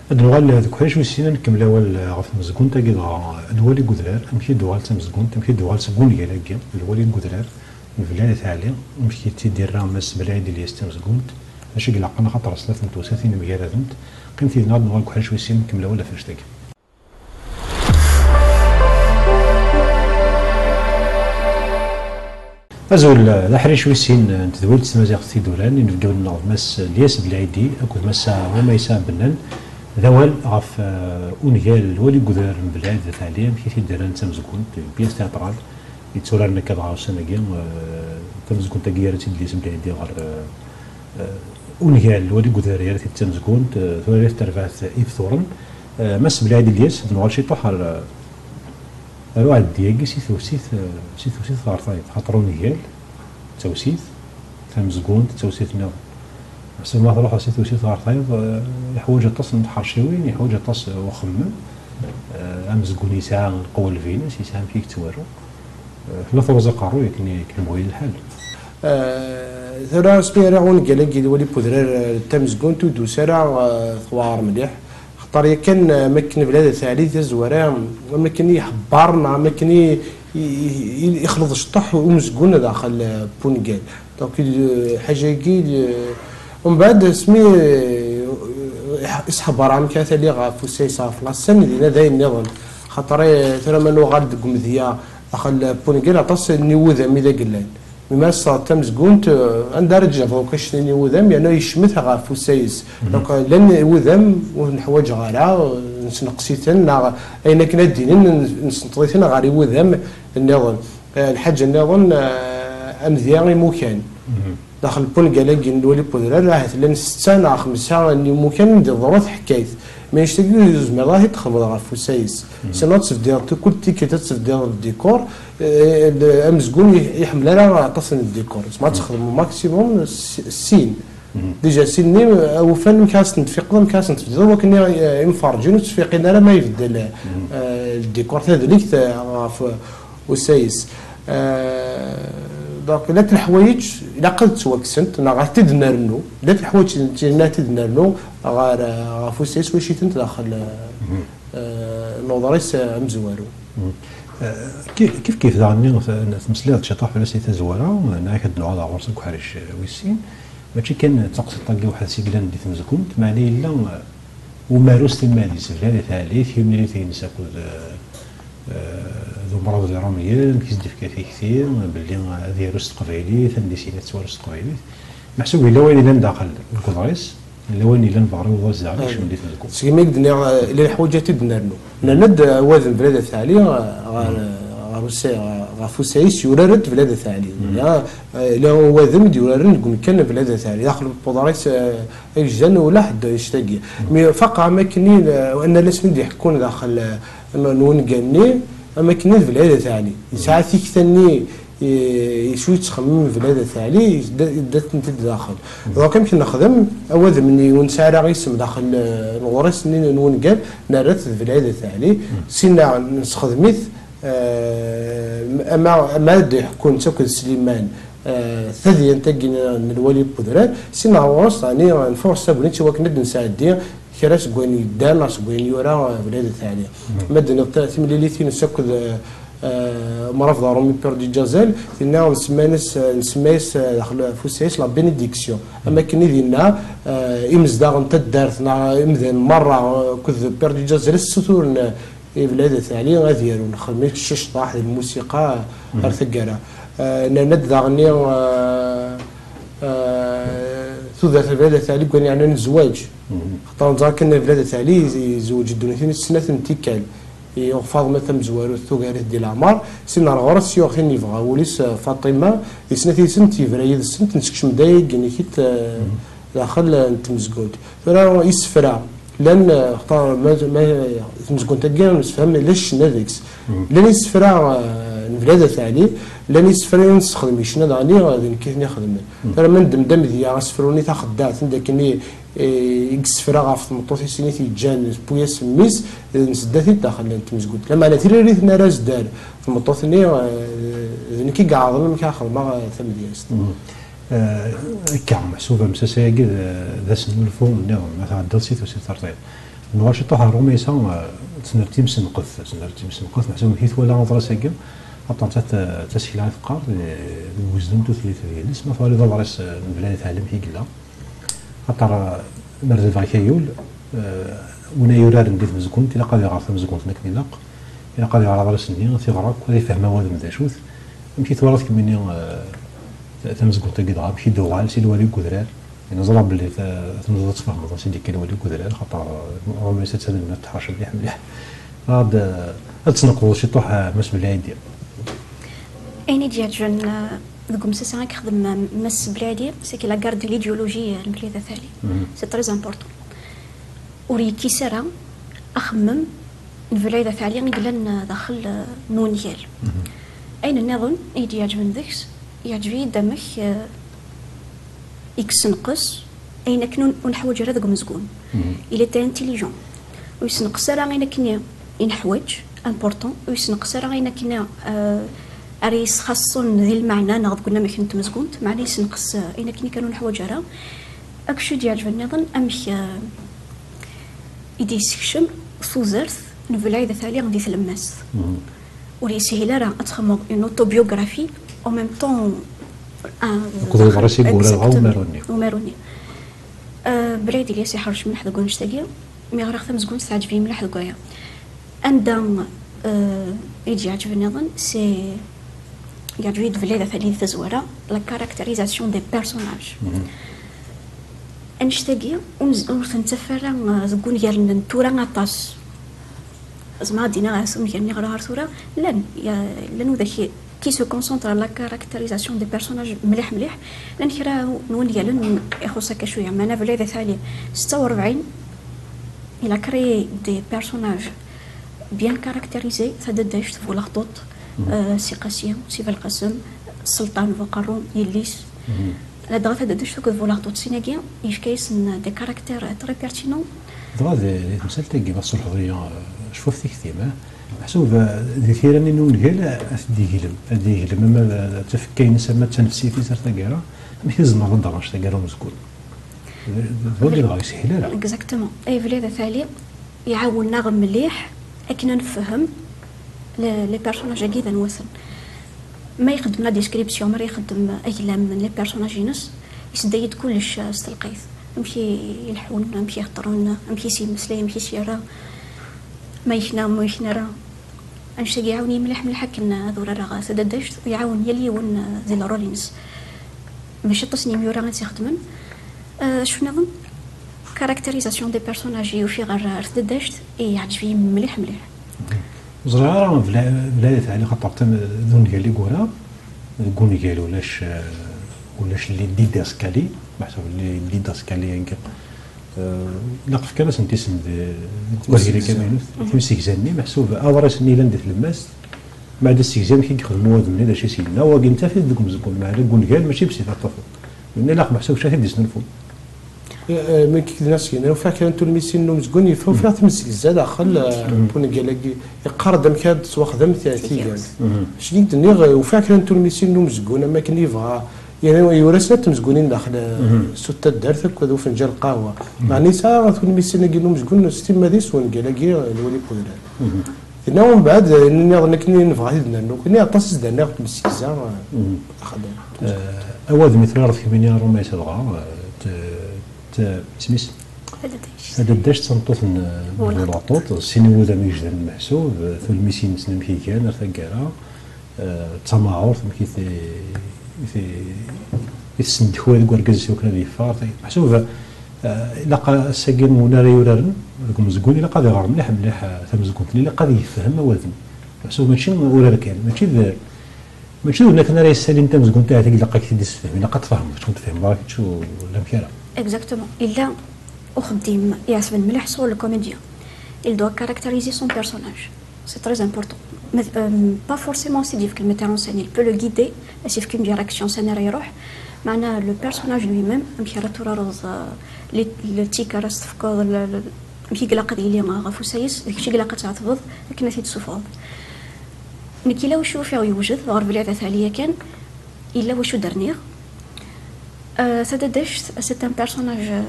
Ad nuɣal deg uḥric wis sin, ad nkemmel awal, eh, ɣef tmezgunt-agi dɣa, eh, lwali n udrar, amek i d-tuɣal d tamezgunt, amek i d-tuɣal seg wungal-agi, lwali n udrar. Belɛid At Ɛli, amek i tt-id-irra Mass Belɛid Ilyas d tamezgunt? D acu i ilaqen, axaṭer snat n tewsatin mgaradent. Qqimet yid-neɣ ad nuɣal deg uḥric wis sin, nkemmel awal ɣef annect-agi. Azul, d aḥric wis sin n tedwilt s tmaziɣt Tiduran, inebgawen-nneɣ d Mass Lyas Belɛidi akked Massa Rumaysa Bennan, d awal ɣef, eh, ungal Lwali n udrar n Belɛid At Ɛli, amek i t-id-rran d tamezgunt, une pièce théâtrale, yetturaren akka dɣa ussan-agi, eh, tamezgunt-agi yerra-tt-id Lyas Belɛidi ɣer, eh, eh, ungal Lwali n udrar yerra-t-id d tamezgunt, eh, tura terbaɛt Ibturen. Eh, Mass Belɛid Ilyas, ad nuɣal ciṭuḥ ɣer, eh, ɣer uɛeddi-agi si tewsit, eh, si tewsit ɣer tayeḍ, xaṭer ungal d tawsit, tamezgunt d tawsit nniḍen. Meḥsub ma truḥeḍ si tewsit ɣer tayeḍ, eh, yeḥwaǧ aṭas n tḥerciwin, yeḥwaǧ aṭas, eh, uxemmem, eh, amezgun yesɛa lqewwa n lbinas, yesɛa amek i yettwaru. Eh, tella truẓ aqerruy akken, akken yebɣu lḥal. Eh, tura asmi ara ungal-agi Lwali n udrar, eh, d tamezgunt ur d-tusi ara, eh, tewɛer mliḥ. Xaṭer yakan, eh, am akken Belɛid At Ɛli tazwara, am akken i iḥebber, neɣ am akken i, i, i, i ixleḍ cṭuḥ umezgun daxel, eh, n wungal. Donc, eh, lḥaǧa-agi, eh, umbeɛd asmi, eh, iḥ-, isḥebber amek ara tali ɣef usayes ɣef la scène, dinna d ayen nniḍen. Xaṭer, eh, tura ma nuɣal deg umedya daxel n wungal, aṭas n iwudam i d agellan. Mi ara tesɛuḍ tamezgunt, eh, anda ara d-tjabdeḍ akk acetni n iwudam, yerna yecmet ɣef usayes. Donc, eh, llan iwudam ur ten-ḥwaǧeɣ ara, eh, nesneqs-iten, neɣ ayen akken ad d-inin, n-, nesneṭḍ-iten ɣer iwudam nniḍen. Eh, lḥaǧa nniḍen, eh, amedya imukan. Daxel n wungal-agi n Lwali n udrar, ahat llan setta neɣ xemsa n yimukan i d-iḍerru teḥkayt. Mi annect-agi ur tezmireḍ ara ad t-id-txedmeḍ ɣef usayes. Sinon ad tebdiḍ, kul tikkelt ad tebdiḍ ddikor, eh, l-, amezgun ur iḥemmel ara aṭas n ddikor. Tzemreḍ ad txedmeḍ maximum s-, sin. Déjà sin-nni, eh, awufan amek ara sen-tfiqeḍ, amek ara sen-tebdiḍ, wakken i, eh, imferrǧin ur ttfiqin ara ma ibeddel, eh, ddikor tadlikt, eh, ɣef usayes. Euh, donc, llant leḥwayeǧ ilaq ad ttwakksent, neɣ ad t-id-nernu. Llant leḥwayeǧ n tirna ad t-id-nernu ɣer, ɣef usayes, wac-itent daxel, euh, n uḍris, euh, amezwaru. Mhm. Euh, kif, kif, kif daɣen tmeslayeḍ ciṭuḥ fell-as i tazwara, neɣ ad nuɣal ɣer ɣur-s deg uḥric, euh, wis sin. Mačči kan d taqsiṭ-agi weḥd-s i yellan di tmezgunt, meɛna yella, uh, umaru s timmad-is, Bla Tɛali, timlilit-ines akked, uh, uh, d umrabeḍ iṛumyen, amek i s-d-ifka tikti belli ad yaru s teqbaylit, anda i s-yenna tettwaru s teqbaylit. Meḥsub yella wayen yellan daxel deg uḍris, yella wayen yellan beṛṛa i uḍris daɣen, yekcem di tmezgunt. Segmi i k-d-nniɣ, uh, yella leḥwayeǧ ad t-id-nernu. Nerna-d awadem Bla Tɛali, uh, ɣer, ɣer usa-, ɣef usayes yurar-d Bla Tɛali. Yella, uh, yella awadem i d-yuraren deg umkan n Bla Tɛali. Daxel n uḍris, uh, agejdan ula ḥedd annect-agi. Mi faqeɣ am akken i, uh, anallasen i d-iḥekkun daxel, uh, n, n wungal-nni, am akken i d Bla Tɛali. Yesɛa tikta-nni, i, i cwi yettxemmim Bla Tɛali, yedda-, yedda-tent-id daxel. Donc amek nexdem, awadem-nni ur nesɛi ara isem daxel, uh, n uḍris-nni n wungal, nerra-t d Bla Tɛali, sinna nesxedm-it, eh, ama, ama ad d-iḥekkun s akked Sliman, eh, tadyant-agi n, n lwali n wedrar, sinna ɣur-s, ɛni nfurṣ tagnit i wakken ad d-nesɛeddi kra seg wayen yeddan neɣ seg wayen yura, eh, Bla Tɛali. Ma d-tenniḍ ta-, timlilit-ines akked, eh, eh, umrabeḍ aṛumi Père Djazal, tinna nsemma-as, eh, nsemma-as, eh, daxel ɣef usayes la bénédiction. Am akken i dinna, eh, imezdaɣ n taddart neɣ imdanen merra, eh, akked Père Djazal ssuturen, eh, i Bla Tɛali ad yaru, nexdem-it s cceṭaḥ d lmusiqa ar taggara. Eh, nerna-d daɣen, eh, eh, tudert n Bla Tɛali deg wayen yeɛnan zzwaǧ. Xaṭer neẓra kan Bla Tɛali yezweǧ ddunit-ines snat n tikkal. Yuɣ Faḍma tamezwarut tugar-it di leɛmer, sin ar ɣur-s yuɣ tin yebɣa wul-is, eh, Faṭima, di snat yid-sent yebra yid-sent, nsekcem-d ayagi-nni-kit, eh, daxel, eh, n tmezgunt. Tura isefra, llan, eh, xaṭer ma, ma, tmezgunt-agi, nemsefham, yella ccna deg-s. Llan isefra, eh, n Bla Tɛali, llan isefra i nessexdem i ccna, daɣen, eh, d nekk i ten-ixedmen. Tura ma neddem-d amedya, asefru-nni Taxeddaɛt, anda akken i, eh, i yessefra ɣef tmeṭṭut-is-nni i t-yeǧǧan tewwi-as mmi-s, eh, nsedda-t-id daxel n tmezgunt. Lameɛna tiririt n ara s-d-terr tmeṭṭut-nni, eh, d nekk i iɛerḍen amek ara xedmeɣ, eh, tamedyazt. Eh, akka, meḥsub amsasay-agi d, d asnulfu nniḍen, ma tɛeddaḍ si tusit ar tayeḍ. Nuɣal ciṭuḥ ɣer Rumaysa, eh, ad tt-nerr d timsenqet, ad tt-nerr d timsenqet, meḥsub amek i twala aḍris-agi, aṭan d ta-, d tasekla i teqqar, eh, deg wezdu n tutlayt d yidles, ma twaliḍ aḍris, eh, n Bla Tɛali amek i yella. Axaṭer, eh, ma rdibeɣ akayul, eh, win ay yuraren di tmezgunt, ilaq ad iɣer tamezgunt akken ilaq, ilaq ad iɣer aḍris-nni, ad t-iɣer akk, ad ifhem awadem d acu-t. Amek i twalaḍ kemmini, eh, ta-, tamezgunt-agi dɣa, amek i d-tuɣal si lwali n wedrar? Neẓra belli ta-, tnudaḍ ad tfehmeḍ ansi d-yekka lwali n wedrar, xaṭer, eh, Rumaysa d tanelmadt teḥrec mliḥ, mliḥ. Ad, eh, ad tneqḍeḍ ciṭuḥ, eh, Mass Belɛidi. Ayen i d-yeɛǧben, eh, deg umsasa i yexdem, eh, Mass Belɛidi, c'est que la garde de l'idéologie, eh, n Bla Tɛali. C'est très important. Ur yekkis ara axemmem n Bla Tɛali i yellan, eh, daxel, eh, n wungal. Ayen nniḍen i yi-d-iɛeǧben deg-s, yeɛǧeb-iyi-d amek, eh, i yessenqes ayen akken ur, ur neḥwaǧ ara deg umezgun. Il était intelligent. Ur yessenqes ara ayen akken i, i neḥwaǧ, important, ur yessenqes ara ayen akken i, eh, ara yesxaṣṣen di lmeɛna neɣ deg unamek n tmezgunt, meɛna yessenqes, eh, ayen akken i kan ur neḥwaǧ ara. Acu i d-yeɛǧben nniḍen, amek, eh, i d-yessekcem tudert n Belɛid At Ɛli di tlemmast. Ur yeshil ara ad txedmeḍ une autobiographie, en même temps, un, akked uḍris i yura dɣa umaru-nni. Umaru-nni. Eh, Belɛid Ilyas iḥrec mliḥ deg wannect-agi, mi ɣriɣ tamezgunt teɛǧeb-iyi mliḥ deg waya. Anda, eh, i d-yeɛǧeb nniḍen, c'est, yeɛǧeb-iyi-d Belɛid At Ɛli di tazwara, la caractérisation des personnages. Annect-agi, ur nz-, ur ten-nettaf ara, eh, deg wungal n tura aṭas. Zemreɣ ad d-iniɣ ɣef wungal-nni ɣer ɣer tura, llan, ya-, llan widak qui se concentrent à la caractérisation des personnages mliḥ mliḥ, llan kra n wungalen ixuṣ akka cwiya, meɛna Belɛid At Ɛli setta u rebɛin, il a créé des personnages bien caractérisés, tadaddact, Buleɣṭuṭ, euh, Si Qasi, Si Belqasem, Sselṭan Buqerru, yelli-s. Ladɣa tadaddact akked Buleɣṭuṭ, sin-agi yefka-yasen des caractères très pertinents. Dɣa di, di temsalt-agi, ma tsulḥeḍ-iyi, eh, cfu ɣef tikti-m, eh? Meḥsub, eh, di tira-nni n ungal, eh, ad t-id-iglem, ad d-iglem ama d, d tafekka-ines, ama d tanefsit-is ar taggara, amek i tzemreḍ ad d-terreḍ taggara n umezgun? D, d, d wagi dɣa ur yeshil ara. Exactement. Ay Bli At Ɛli, iɛawen-aɣ mliḥ akken ad nefhem le-, les personnages-agi d anwaten. Ma ixeddem la description, ma ixeddem aglam n les personnages-ines, yessedday-d kullec, eh, s telqayt. Amek i, i leḥḥun, amek i heddren, amek i s-yemmeslay, amek i s-yerra, ma yekna, ma yekna ara. Annect-agi iɛawen-iyi mliḥ, mliḥ akken ad urareɣ tadaddact, u iɛawen yal yiwen, eh, di le rôle-ines. Mačči aṭas n yimyura i tt-ixedmen. Eh, acu nniḍen? Caractérisation des personnages i ufiɣ ar, ar tadaddact, i yeɛǧeb-iyi mliḥ, mliḥ. Ẓriɣ ara bla, bla At Ɛli, xaṭer tam-, d ungal i yura, deg ungal ulac, eh, ulac les didascalies, meḥsub les didascalies-agi, eh, ilaq fkan-asent isem d, deg wahil-agi amaynut, timsegza-nni, meḥsub aḍris-nni yellan di tlemmast, meɛna assegza amek i yexdem uwadem-nni, d acu i s-yenna, wagi nettaf-it deg umezgun, meɛna deg ungal mačči bes i t-teṭṭafeḍ. Yenna ilaq meḥsub cwiṭ i d-isnulfun. Eh, eh, mi k-d-nas yenna, ufiɣ kra n tulmisin n umezgun, yeffeɣ, ufiɣ timsegza daxel, eh, n ungal-agi. Iqqar-d amek ad tettwaxdem ti-, tigert. Acu i d-nniɣ, eh, ufiɣ kra n tulmisin n umezgun, am akken yebɣa. Yerna yura snat tmezgunin daxel, eh, sut taddart akked ufenǧal n lqahwa. Meɛna yesɛa tulmisin-agi n umezgun s timmad-is ungal-agi, eh, n Wali Qudran. Dinna umbeɛd, eh, nniɣ-d nekni nebɣa ad d-nernu. Nekni aṭas i s-d-rniɣ n tmsegza, eh, axeddam. Eh, awadem i turareḍ kemmini a Rumaysa dɣa, eh, t-, t-, isem-is? Tadaddact. Tadaddact d tameṭṭut n, n Bulaṭuṭ, sin iwudam igejdanen meḥsub, eh, tulmisin-nsen amek i gan ar taggara, eh, d tamaɛurt, amek i t-, i t-, i tessendekway deg urgaz-is iwakken ad yeffeɣ. Meḥsub, eh, ilaq ass-agi win ara yuraren deg umezgun, ilaq ad iɣer mliḥ, mliḥ, eh, tamezgunt-nni, ilaq ad yefhem awadem. Meḥsub mačči urar kan, mačči d, mačči d winna kan ara yessalin tamezgunt ahat i ilaq ad k-t-id-issefhem, ilaq ad tfehmeḍ, kečč ur tfehmeḍ ara kečč u-, ulamek ara. Exactement. Illa uxeddim iɛesben mliḥ sur le comédien. Il doit caractériser son personnage. C'est très important. Mais, euh, pas forcément s-id-yefk le metteur en scène. Il peut le guider, as-yefk une direction s anara iruḥ. Meɛna le personnage lui-même, amek ara turareḍ, euh, les, les tics ara s-tefkeḍ, le, le, amek i ilaq ad yili, euh, ɣef usayes, d kečč i ilaq ad tɛetbeḍ akken ad t-id-tessufɣeḍ. Nekk ila wacu ufiɣ yewjed ɣer Bli At Ɛli yakan, ila wacu d-rniɣ. Euh, tadaddact, c'est un personnage, euh,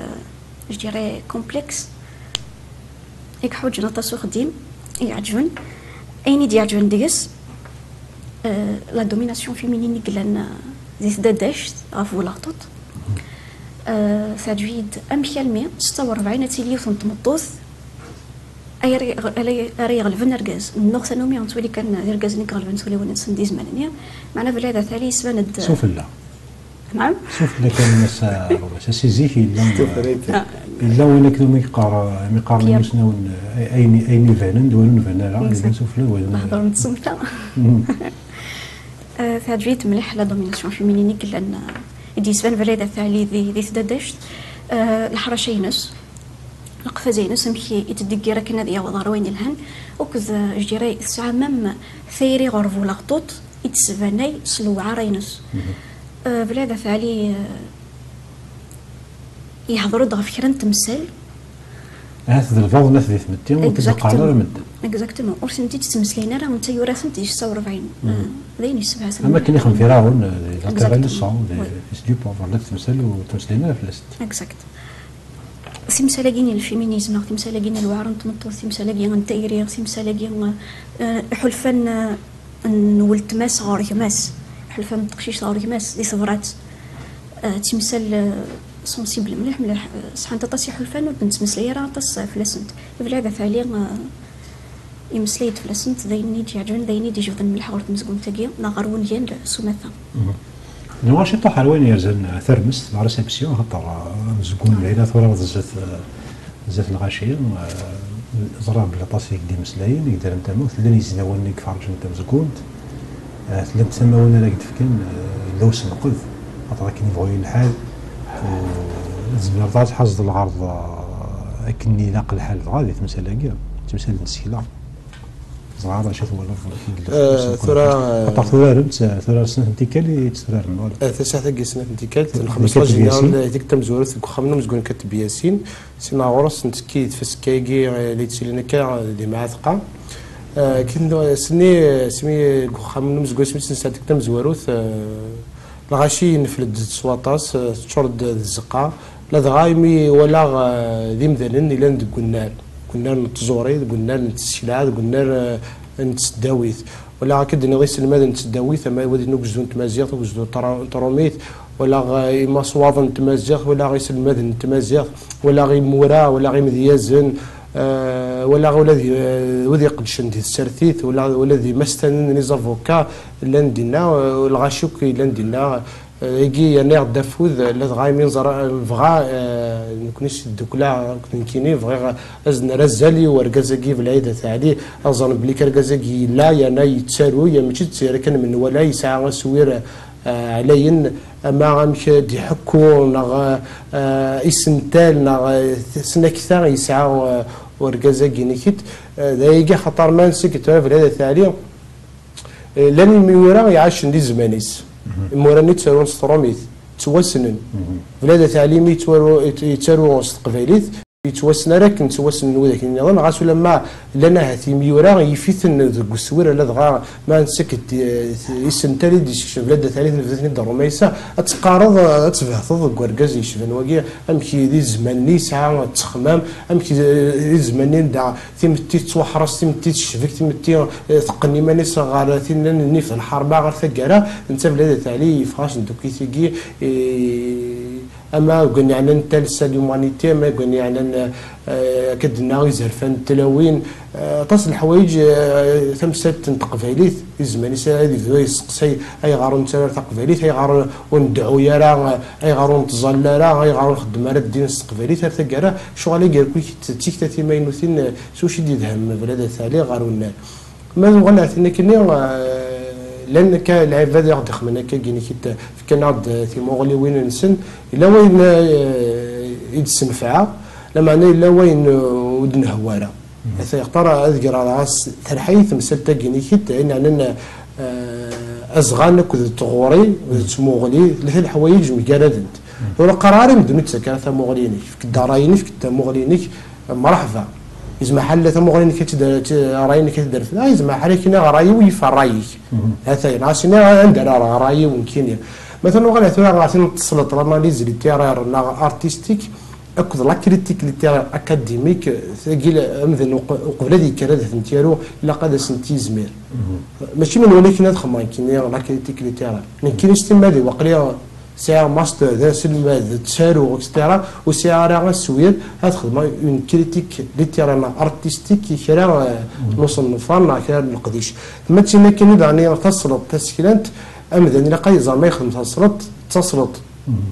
je dirais, complexe. I yeḥwaǧen aṭas uxeddim, i yeɛǧben. Ayen i d-yeɛǧben deg-s, euh, la domination féminine i yellan, euh, di tdaddact ɣef Bulaṭuṭ. Euh, teɛǧeb-iyi-d amek almi setta u rebɛin ad tili yiwet n tmeṭṭut ay ara, ara, ara iɣelben argaz. Nnuɣ tanumi nettwali kan d irgazen i iɣelben tulawin-nsen di zzman-nni. Meɛna Bli At Ɛli yesban-d. Sufella. Naɛam? Sufella kan, massa Rumaysa. Si zik yella, yella win akken umi yeqqar, mi qqaren imusnawen, ayen, ayen ibanen d wayen ur nban ara, yella sufella d wayen. Nehder n tsemta. Eh, teɛǧeb-iyi-d mliḥ la domination féminine i yellan, eh, i d-yesban Bli At Ɛli di, di tdaddact, eh, leḥraca-ines, leqfaz-ines, amek i, i ttdeggir akken ad yaweḍ ɣer wayen yelhan, akked, eh, je dirais, tesɛa même tayri ɣer Bulaṭuṭ i d-tesbanay s lewɛara-ines. Eh, Bli At Ɛli, eh, yehder-d ɣef kra n temsal. Ahat d lbaḍnat di tmetti, ur t-id-qqaren ara medden. Exactement. Ur tent-id-ttmeslayen ara, netta yura-tent di setta u rebɛin. Eh, d ayen yessebhasen. Am akken ixdem Firaɛun, eh, di la terre et le sang, di fils du pauvre, la temsal ur ttmeslayen ara fell-asent. Exact. Timsal-agi n lfiminism, neɣ timsal-agi n lewɛer n tmeṭṭut, timsal-agi n tayri, timsal-agi, eh, iḥulfan, eh, n weltma-s ɣer gma-s, iḥulfan n teqcict ɣer gma-s di tebrat, eh, timsal, eh, sensible mliḥ, mliḥ, eh, sɛant aṭas iḥulfan ur d-nettmeslay ara aṭas, eh, fell-asent. Bli At Ɛli, eh, imeslay-d fell-asent, d ayen i d-yeɛǧben, d ayen i d-ijebden mliḥ ɣer tmezgunt-agi, neɣ ɣer wungal s umata. Nniɣ-as ciṭuḥ ɣer wayen yerzan, eh, tarmest, la réception, axaṭer, eh, amezgun d ayen ara turareḍ zdat, eh, zdat lɣaci, eh, ẓriɣ belli aṭas i k-d-imeslayen, i yeddren tamawt, llan yizdawanen i iferrǧen tamezgunt, eh, llant tamawin ara k-d-fken, eh, yella usenqed, axaṭer akken yebɣu yili lḥal, eh, tzemreḍ ad tḥazeḍ lɣerḍ, eh, akken ilaq lḥal dɣa di temsal-agi, timsal n tsekla. Ẓriɣ d acu twalaḍ. Eh, tura, eh, tura, tura snat n tikkal i tt-turaren, wala? Eh, tasaɛt-agi snat n tikkal, lxemsa général, eh, deg tamezwarut deg uxxam n umezgun Kateb Yasin, sin ɣur-s nettekki d tfaska-agi, eh, la yettilin akka, eh, di Mɛatqa. Akken s-nni, asmi deg uxxam n umezgun, asmi tt-nesɛa tikta tamezwarut, eh, lɣaci yenfel-d s waṭas, eh, teččur-d d tzeqqa. Ladɣa imi walaɣ, eh, d imdanen yellan deg unnar, deg unnar n tẓuri, deg unnar n tsekla, deg unnar, eh, n tesdawit. Walaɣ akka d-nniɣ iselmaden n tesdawit, ama wid n ugezdu n tmaziɣt, ugezdu n tṛa-, n tṛumit, walaɣ, eh, imaswaḍen n tmaziɣt, walaɣ iselmaden n tmaziɣt, walaɣ imura, walaɣ imedyazen, eh, walaɣ ula d, eh, wid iqeddcen di tsertit, wala, ula d imastanen, les avocats, llan dinna, eh, lɣaci akk yellan dinna, eh, igi yerna-aɣ-d afud, eh, ladɣa imi nẓer, eh, nebɣa, eh, nekni s tdukla, akked nekkini, bɣiɣ ad s-nerr azal i urgaz-agi Belɛid At Ɛli, ad ẓren belli argaz-agi yella, yerna yettaru, ya mačči d tira kan menwala, yesɛa aswir, eh, ɛlayen, ama amek d-iḥekku, neɣ, eh, isental, neɣ, eh, tasnakta yesɛa, eh, urgaz-agi-nnek-it. Eh, d ayagi axaṭer ma nsek tura Belɛid At Ɛli, eh, llan imyura iɛacen di zzman-is. Imura-nni ttarun s tṛumit, ttwassnen. Belɛid At Ɛli mi yettwaru-, yett-, yettaru s teqbaylit, yettwassen ara akken ttwassnen widak nniḍen, ɣas ulamma llan ahat imyura yif-iten deg uswir, ladɣa ma nsek-d, eh, isental i d-yessekcem Belɛid At Ɛli, tebda-ten-id Ṛumaysa, ad teqqareḍ, eh, ad tbehteḍ deg urgaz yecban wagi, amek i di zzman-nni yesɛa ttexmam, amek i di zzman-nni da timetti tettwaḥres, timetti tecbek, timetti, eh, teqqen iman-is ɣer tin-nni f lḥerma, ɣer taggara, netta Belɛid At Ɛli yeffeɣ-asen-d akk i tigi, eh, ama deg wayen yeɛnan talsa, l'humanité, ama deg wayen yeɛnan, eh, akka d-nnaɣ izerfan n tlawin, eh, aṭas n leḥwayeǧ, eh, tamsalt n teqbaylit, di zzman-is ad yebdu yesseqsay ayɣer ur nettarra ara taqbaylit, ayɣer ur nedɛu ara, eh, ayɣer ur nettẓalla ara, ayɣer ur nxeddem ara ddin s teqbaylit, ar taggara, ccɣel-agi akk d tikta timaynutin, eh, s wacu i d-yedhem Belɛid At Ɛli ɣer unnar. Ma nuɣal ar tin akkenni, eh, llan akka lɛibad i ɣ-d-ixeddmen akka gini-k-id, fkan-aɣ-d timuɣliwin-nsen, yella wayen, eh, i d-ssenfɛeɣ, lameɛna yella wayen, eh, ur d-nehwa ara. Ata yextar ad greɣ ɣas terḥa-yi temsalt-agi-nnek-id, ayen yeɛnan, eh, azɣan akked tɣuri d tmuɣli, tlata leḥwayeǧ mgaradent. Ur qqareɣ ara i medden ur d-ttak ara tamuɣli-inek, efk-d ṛṛay-inek, efk-d tamuɣli-inek, mṛeḥba. Yezmer ḥal tamuɣli-inek ad tt-id-, ad tt-, ṛṛay-inek ad t-id-rfed. Ah, yezmer ḥal akken ṛṛay-iw yif ṛṛay-ik. Ata, neɣ as-iniɣ anda ara rreɣ ṛṛay-iw nekkini. Ma nuɣal tura ɣer tin n tesleḍt, l'analyse littéraire neɣ artistique, akked la critique littéraire académique, tagi la-, amdan uq-, uqbel ad yekker ad tent-yaru, ilaq ad asent-yizmir. Mačči menwala akken ad xedmeɣ nekkini la critique littéraire. Nekkini s timmad-iw, aql-i sɛiɣ master, d aselmad, ttaruɣ, et cetera. Ur sɛiɣ ara aswir ad xedmeɣ une critique littéraire neɣ artistique i kra, eh, n uṣennef-a neɣ kra n leqdic. Ma d tin akken i daɣen tasleḍt taseklant, amdan ilaq ad yeẓer ma yexdem tasleḍt, d tasleḍt.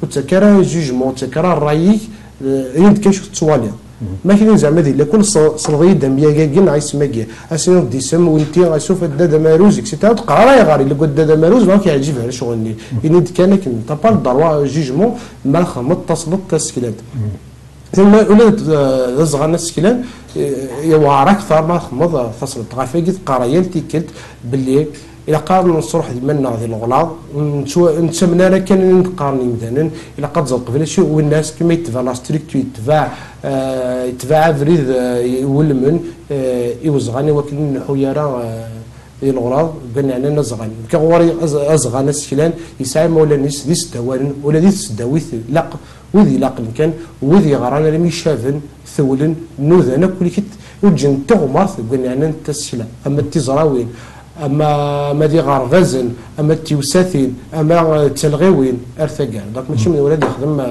Ur ttak ara jugement, ur ttak ara ṛṛay-ik, eh, ayen d kacu tettwaliḍ. Ma kien zeɛma d illa kun s-, sleḍ-iyi-d amyag-agi neɣ isem-agi. As-iniḍ-d isem, winti, asuf, dda d amaruz, et cetera. Ur d-qqar ara ayɣer illa dda d amaruz, neɣ ur k-yeɛǧib ara ccɣel-nni. Ini-d kan akken, t'as pas le droit à jugement, ma txedmeḍ tasleḍt taseklant. Ula d, eh, d azɣan aseklan, eh, yewɛer akteṛ ma txedmeḍ, eh, tasleḍt. Ɣef wagi teqqar yal tikkelt belli ilaq ad nesruḥ d iman-nneɣ di leɣlaḍ, ur nettamen ara kan ayen d-qqaren yimdanen, ilaq ad tẓer qbel acu winna, ass kima yetbeɛ la structure, yetbeɛ, eh, yetbeɛ abrid, eh, iwulmen, eh, i uzɣan i wakken ur nleḥḥu ara, eh, di leɣlaḍ, ben yeɛnan azɣan. Nekk ɣur-i az-, azɣan aseklan, yesɛa imawlan-is d iseddawanen, ula di tesdawit ilaq wid ilaqen kan, wid yeɣran almi caben, tewlen, nudan akk liket, ur ǧǧen tiɣmert deg wayen yeɛnan tasekla, ama d tiẓrawin, ama, ama d iɣerbazen, ama d tiwsatin, ama, eh, d talɣiwin, ar taggara. Donc, mačči menwala ad yexdem, eh,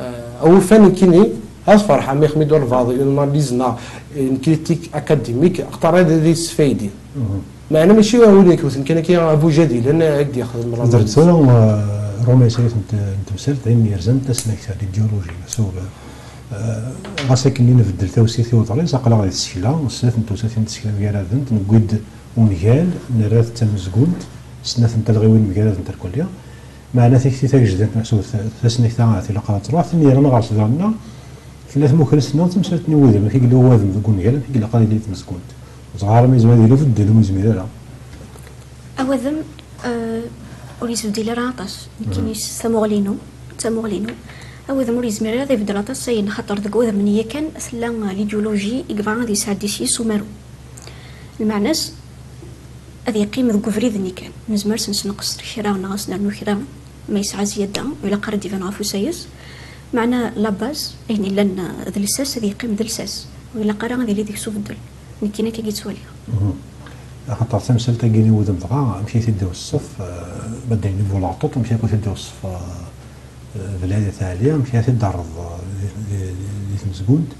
eh, awufan nekkini, ad ferḥeɣ mi xmi-d walbaɛḍ une analyse neɣ une critique académique, axaṭer ad, ad yessfaydi. Meɛna mačči win ikewten kan akka, abujad yellan ad d-yexdem la. Tura, eh, Roma yesɛa yiwet n t-, n temsalt, d ayen yerzan tasnakta, l'idéologie, s ugar. Eh, ɣas akken i nbeddel tawsit i uḍris, aql-aɣ di tsekla, snat n tewsatin n tsekla mgaradent, newwi-d ungal, nerra-t d tamezgunt, snat n talɣiwin mgaradent irkelli. Meɛna takti tagejdant, meḥsub ta-, tasnakta ahat ilaq ad truḥ, tin yerran ɣer sdaɣ-nneɣ, tella tmukrist-nneɣ d tamsalt n uwadem, amek i yella uwadem deg ungal, amek i ilaq ad yili di tmezgunt. Ẓer armi yezmer ad yili ubeddel, ur yezmir ara. Awadem, eh, ur yesbeddil ara aṭas. Nekkini s tamuɣli-inu, d tamuɣli-inu. Awadem ur yezmir ara ad ibeddel aṭas ayen, xaṭer deg uwadem-nni yakan tella, eh, l'idéologie i yebɣa ad yesɛeddi seg-s umaru. Lmeɛna-s, ad yeqqim deg ubrid-nni kan. Nezmer ad s-nessenqes kra neɣ ad s-nernu kra, ma yesɛa zzyada, ilaq ara d-iban ɣef usayes. Meɛna la base, ayen yellan d lsas, ad yeqqim d lsas. Ur ilaq ara ad yili deg-s ubeddel. Nekkini akka i ttwaliɣ. Axaṭer tamsalt-agi n wudem dɣa, amek i t-id-iweṣṣef, eh, ma d-ayen i bu leɛṭuṭ, amek akk i t-id-iweṣṣef, eh, Belɛid At Ɛli, amek ara t-id-terreḍ, eh, di, di, di tmezgunt?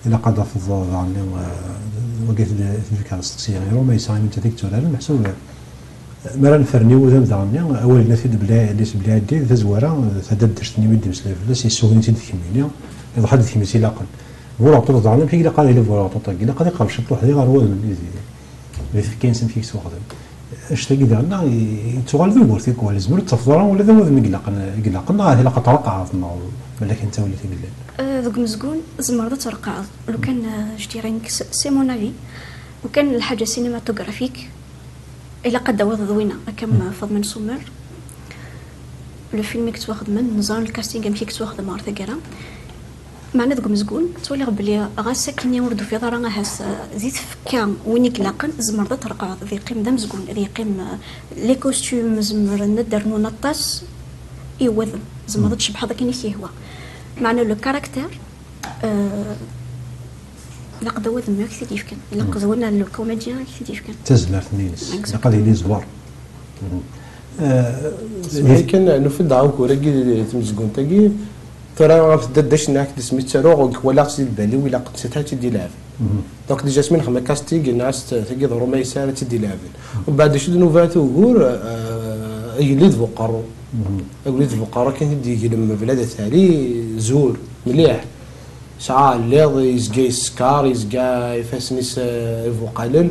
Ilaq ad d-tafeḍ, eh, daɣen, eh, wagi t-, t-id-ifka d asteqsi, i Ruma yesɛa imi d-tturaren, meḥsub, eh, mi ara nefren i wudem daɣen-nni, awal-nni ad t-id-, Belɛid, Belɛid, di tazwara, eh, tadaddect-nni mi d-imeslay fell-as, yessugen-itt-id kemmini, iḍḥa-d d kemm i s-ilaqen. Bu leɛṭuṭ daɣen, amek i ilaq ad yili bu leɛṭuṭ-agi? Ilaq ad iqerreb ciṭuḥ di ɣer wudem-nni, di, di tfekka-ines amek i yettwaxdem. Annect-agi daɣen, i-, yettuɣal d ugur tikwal. Tzemreḍ ur tafeḍ ara ula d awudem i ilaqen, i ilaqen, neɣ ilaq ad tṛeqqɛeḍ, neɣ wala kan d tawlit i yellan. Euh, deg umezgun, tzemreḍ ad tṛeqqɛeḍ. Lukan, euh, je dirais nekk, c'est, c'est mon avis. Lukan lḥaǧa cinématographique, ilaq ad d-tawiḍ d winna, akka am Faḍma n Sumer. Le film i yettwaxedmen, neẓra le casting amek i yettwaxdem ɣer taggara. Meɛna deg umezgun, ttwaliɣ belli ɣas akkenni ur d-tufiḍ ara ahat, eh, di tfekka win i ilaqen, tzemreḍ ad t-tṛeqqɛeḍ, ad yeqqim d amezgun, ad yeqqim, eh, les costumes zemren ad d-rnun aṭas i wudem, tzemreḍ ad tcebḥeḍ akken i k-yehwa. Meɛna le caractère, eh, ilaq d awudem i k-t-id-yefkan, ilaq d winna le comédien i k-t-id-yefkan. D tazmert-nni-ines. Exactement. Ilaq ad yili yeẓwer. Mhm. Eh, Semmeḥ-iyi kan, nufi-d dɣa ugur-agi di tmezgunt-agi. Tura ɣef tdaddact-nni akken isem i ttaruɣ, ur k-walaɣ-tt di lbal-iw, ilaq d nettat ad tt-id-ilɛeb. Mhm. Donc, déjà, asmi nexdem casting, yenna-as-d tagi d Ruma Yessar ad tt-id-ilɛeben. Umbeɛd, acu d nnuba-t ugur, eh, agellid bu uqerru. Mhm. Agellid bu uqerru akken i d-yeglem Belɛid At Ɛli, zur, mliḥ. Yesɛa aɛelliḍ, yezga yeskeṛ, yezga ifassen-is, eh, ibuqalen.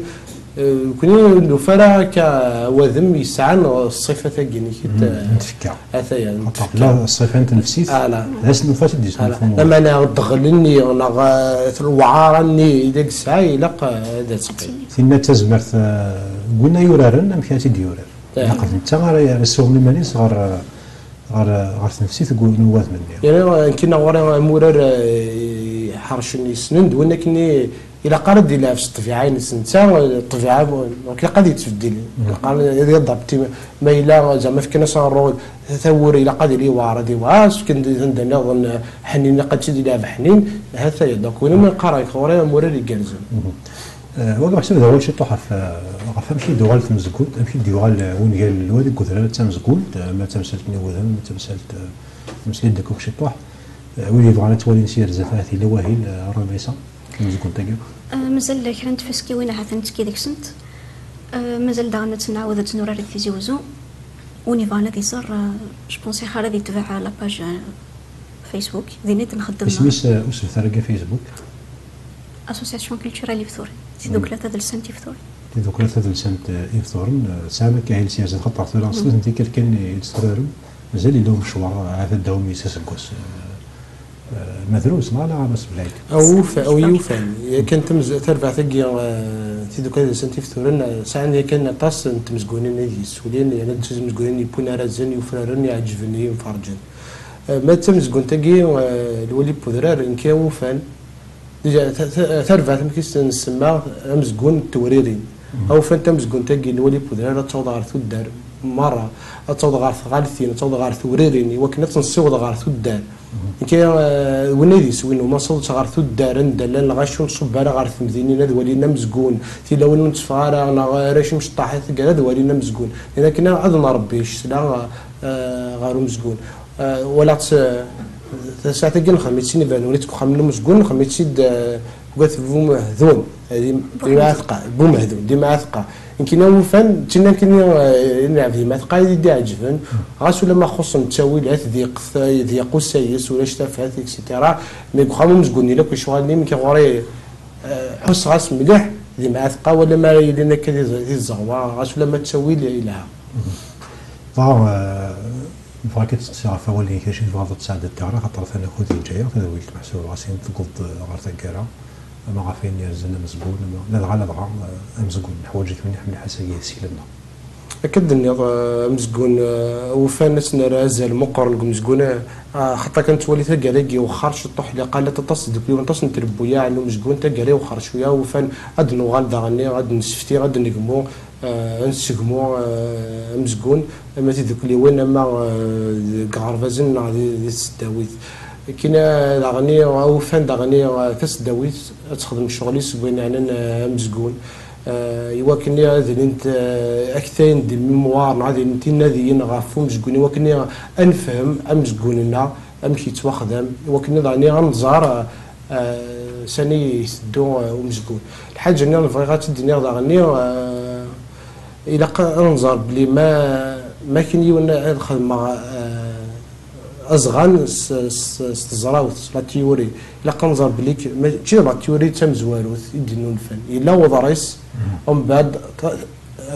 Eh, nekkni ur nufi ara akka awadem yesɛan ṣṣifat-agi-nni. Mhm, n tfekka. Ata-ya, n tfekka. Tella ṣṣifa n tnefsit, ala, d ass nufa-tt-id yesnulfu. Ala. Lameɛna ddɣel-nni neɣ, eh, lewɛara-nni i d yesɛa, ilaq, eh, ad teqqim. Tinna d tazmert, eh, n win ay yuraren, amek ara tt-id-yurar. Eh. Ilaq d netta ara, ara yessuɣen iman-is ɣer, ɣer, ɣer tnefsit n uwadem-nni. Yerna, eh, nekkini ɣur-i amurar, eh, iḥercen yessnen d win akken i ilaq ara d-ilɛeb s ṭṭbiɛa-ines netta, eh, ṭṭbiɛa, donc ilaq ad yettbeddil. Mhm. Ilaq ad, ad yadapti, ma yella, zɛma, fkan-as aɣerru, tawuri, ilaq ad yili yewɛer, ad yewɛer, fken-d anda nniḍen, eh, ḥnin, ilaq ad tt-id-ilɛeb ḥnin, ha-t-aya. Donc, win umi qqareɣ ɣur-i amurar igerrzen. Mhm. Eh, wagi meḥsub d awal ciṭuḥ ɣef, eh, ɣef amek i d-tuɣal tmezgunt, amek i d-yuɣal, eh, wungal n Lwali deg Udrar d tamezgunt, eh, ma d tamsalt n iwudem, ma d tamsalt, eh, tamsalt n ddekuk ciṭuḥ. Eh, wid yebɣan ad twalin s yerza, ahat yella wahil, eh, Ramaysa, tamezgunt-agi. Eh, mazal kra n tfaskiwin ahat nettekki deg-sent. Eh, mazal daɣen ad tt-nɛawed ad tt-nurar deg Tizi Wezzu. Win yebɣan ad iẓer, eh, je pense ixir ad yetbeɛ, eh, la page, eh, Facebook, din i d-nxeddem. Isem-is, eh, usebter-agi Facebook? Association Culturelle Ibetturen. Tidukla Tadelsant Ibetturen. Tidukla Tadelsant, eh, Ibetturen, eh, tesɛam akka ahil s yerza, xaṭer tura s nutenti kan i d-tetturarem. Mazal yella umecwar, eh, ahat ad d-tawim yis aseggas, eh, eh, ma drus, neɣ ala, a Mass Belɛid? Aw ufa-, aw yufan. Yakan tamz-, tarbaɛt-agi, eh, Tidukla Tadelsant Ibetturen, eh, sɛan yakan aṭas n tmezgunin i d-yessulin, yerna d tmezgunin yewwin arrazen, yufraren, iɛeǧben, yemferrǧen. Eh, ma d tamezgunt-agi, eh, Lwali n Udrar, nekk awufan, déjà, ta-, ta-, tarbaɛt, amek i s-nsemma, amezgun n tewririn. Mhm. Awufan tamezgunt-agi n Lwali n Udrar ad taweḍ ɣer tuddar merra, ad taweḍ ɣer tɣaltin, ad taweḍ ɣer tewririn, i wakken ad tt-nessiweḍ ɣer tuddar. Mhm. Nekk, eh, win ay d iswi n umaṣaḍ ɣer tuddar, anda llan lɣaci ur nṣubb ara ɣer temdinin ad walin amezgun, tilawin ur netteffeɣ ara, neɣ arrac imceṭṭaḥ i taggara ad walin amezgun. Din akken ad nṛebbi ccetla, eh, ɣer umezgun. Eh, walaɣ-tt, eh, tasaɛet-agi nexdem-itt sin ibernurit deg uxxam n umezgun, nexdem-itt-id, eh, deg at Bumehdun, eh, di, di Mɛatqa, Bumehdun, di Mɛatqa. Nekkini awufan, d tinna nekkini, eh, i nlɛeb di Mɛatqa i d-iɛeǧben. Ɣas ulamma xuṣṣen ttawilat, diq, diq usayes, ulac tafat, et cetera. Mais deg uxxam umezgun, yella akk lecɣal-nni, nekk ɣur-i, eh, ḥusseɣ-as mliḥ di Mɛatqa, wala mi ara yilin akka di, di tzeɣwa, ɣas ulamma ttawil, yelha. Bon, eh, Nebɣa kan ad testeqsi ɣef wawal-nnek, acu tebɣiḍ ad tesɛeddiḍ diɣen, axaṭer atan akud yeǧǧa-yaɣ, tadwilt meḥsub ɣas ayen tewweḍ-d ɣer taggara, ama ɣef wayen yerzan amezgun, ama ladɣa, ladɣa, eh, amezgun, neḥwaǧ-it mliḥ, mliḥ ass-agi di tsekla-nneɣ. Akka d-tenniḍ, eh, amezgun, eh, ufan ad s-nerr azal meqqren deg umezgun, eh, ah, xaṭer kan nettwali taggara-agi iwexxer ciṭuḥ, liqalat aṭas n tdukliwin, aṭas n trebbuyaɛ n umezgun, taggara iwexxer cwiya, ufan ad d-nuɣal daɣen ad d-nessefti, ad d-negmu, eh, ad nessegmu, eh, amezgun, ama tidukliwin, ama, eh, deg iɣerbazen neɣ di, di tesdawit. Akken, eh, daɣen, eh, ufan daɣen, eh, tasdawit ad texdem ccɣel-is deg wayen yeɛnan, eh, amezgun. Eh, i wakken ad lint, eh, aktayen d mémoire neɣ ad lint inadiyen ɣef umezgun, i wakken ad nefhem amezgun-nneɣ amek yettwaxdam, i wakken daɣen ad nẓer, eh, sani iteddu, eh, umezgun. Lḥaǧa-nni bɣiɣ ad tt-id-iniɣ daɣen, eh, ilaq ad nẓer belli ma, ma akken yiwen ad xedmeɣ, eh, azɣan s, s, s teẓrawt, s la théorie. Ilaq ad nẓer belli k-, mačči d la théorie d tamezwarut i d-innulfan. Yella uḍris, umbeɛd ta-,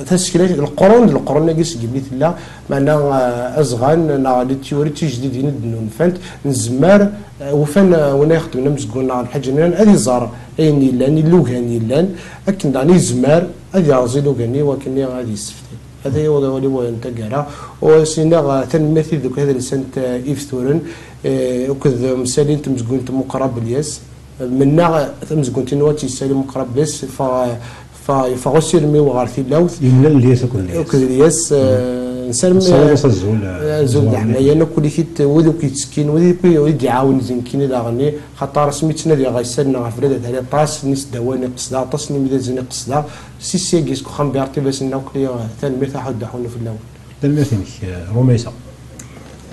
tasekla, leqrun d leqrun-agi segmi tella, meɛna, eh, azɣan neɣ la théorie d tijdidin i d-nnulfant, nezmer, eh, ufan, eh, win ay ixeddmen amezgun neɣ lḥaǧa nniḍen, ad iẓer ayen yellan, ilugan yellan, akken daɣen yezmer ad yerẓ ilugan-nni, wakken ad yessefti. Hada i wali wayen n taggara. U as-iniɣ, eh, tanemmirt i deg ad lsant, eh, ibturen, eh, akked, eh, msalin tamezgunt Muqrab Lyas. Mennaɣ tamezgunt-inu ad tt-yessali Muqrab Lyas, fa, fa, yeffeɣ usirem-iw ɣer tilawt. Yemlal Lyas akked Lyas. Akked Lyas, eh, nsarem, Nessaweḍ-as azul, eh, azul d aḥmayan akk, wid i t-, wid akk yettekkin, wid akk i d-iɛawen zinkini daɣen, xaṭer asmi ttnadiɣ isallen ɣef bnadem, aṭas n isdawan i qesdeɣ, aṭas n imidazen i qesdeɣ, si ssyagi seg uxxam Berti Basenna akk, eh, tanemmirt aḥuddu aḥunnu fell-awen. Tanemmirt-inek, eh, Rumaysa.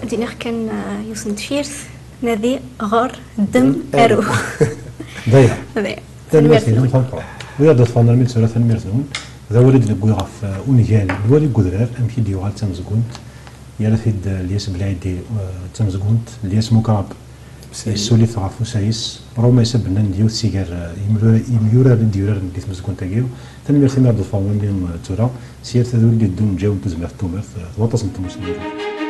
Ad d-iniɣ kan, eh, yiwet n tefyirt, nadi, ɣer, ddem, aru. Dayra. Dayra. Tanemmirt-nwen tameqqrant. Wiyaḍ d-iṭṭfen armi d tura, tanemmirt-nwen. D awal i d-newwi ɣef, eh, ungal n Lwali n Wedrar, amek i d-yuɣal d tamezgunt. Yerra-t-id, eh, Lyas Belɛidi, eh, d tamezgunt, Lyas Mukrab yessuli-t ɣef usayes. Rumaysa Bennan d yiwet si gar, eh, yimyura-, imyuraren i d-yuraren di tmezgunt-agi. Tanemmirt imi ara d-tḍefrem armi d tura. S yir taduli d-yeddun, ǧǧawen tazmert n tumert, eh, d waṭas n tmusni.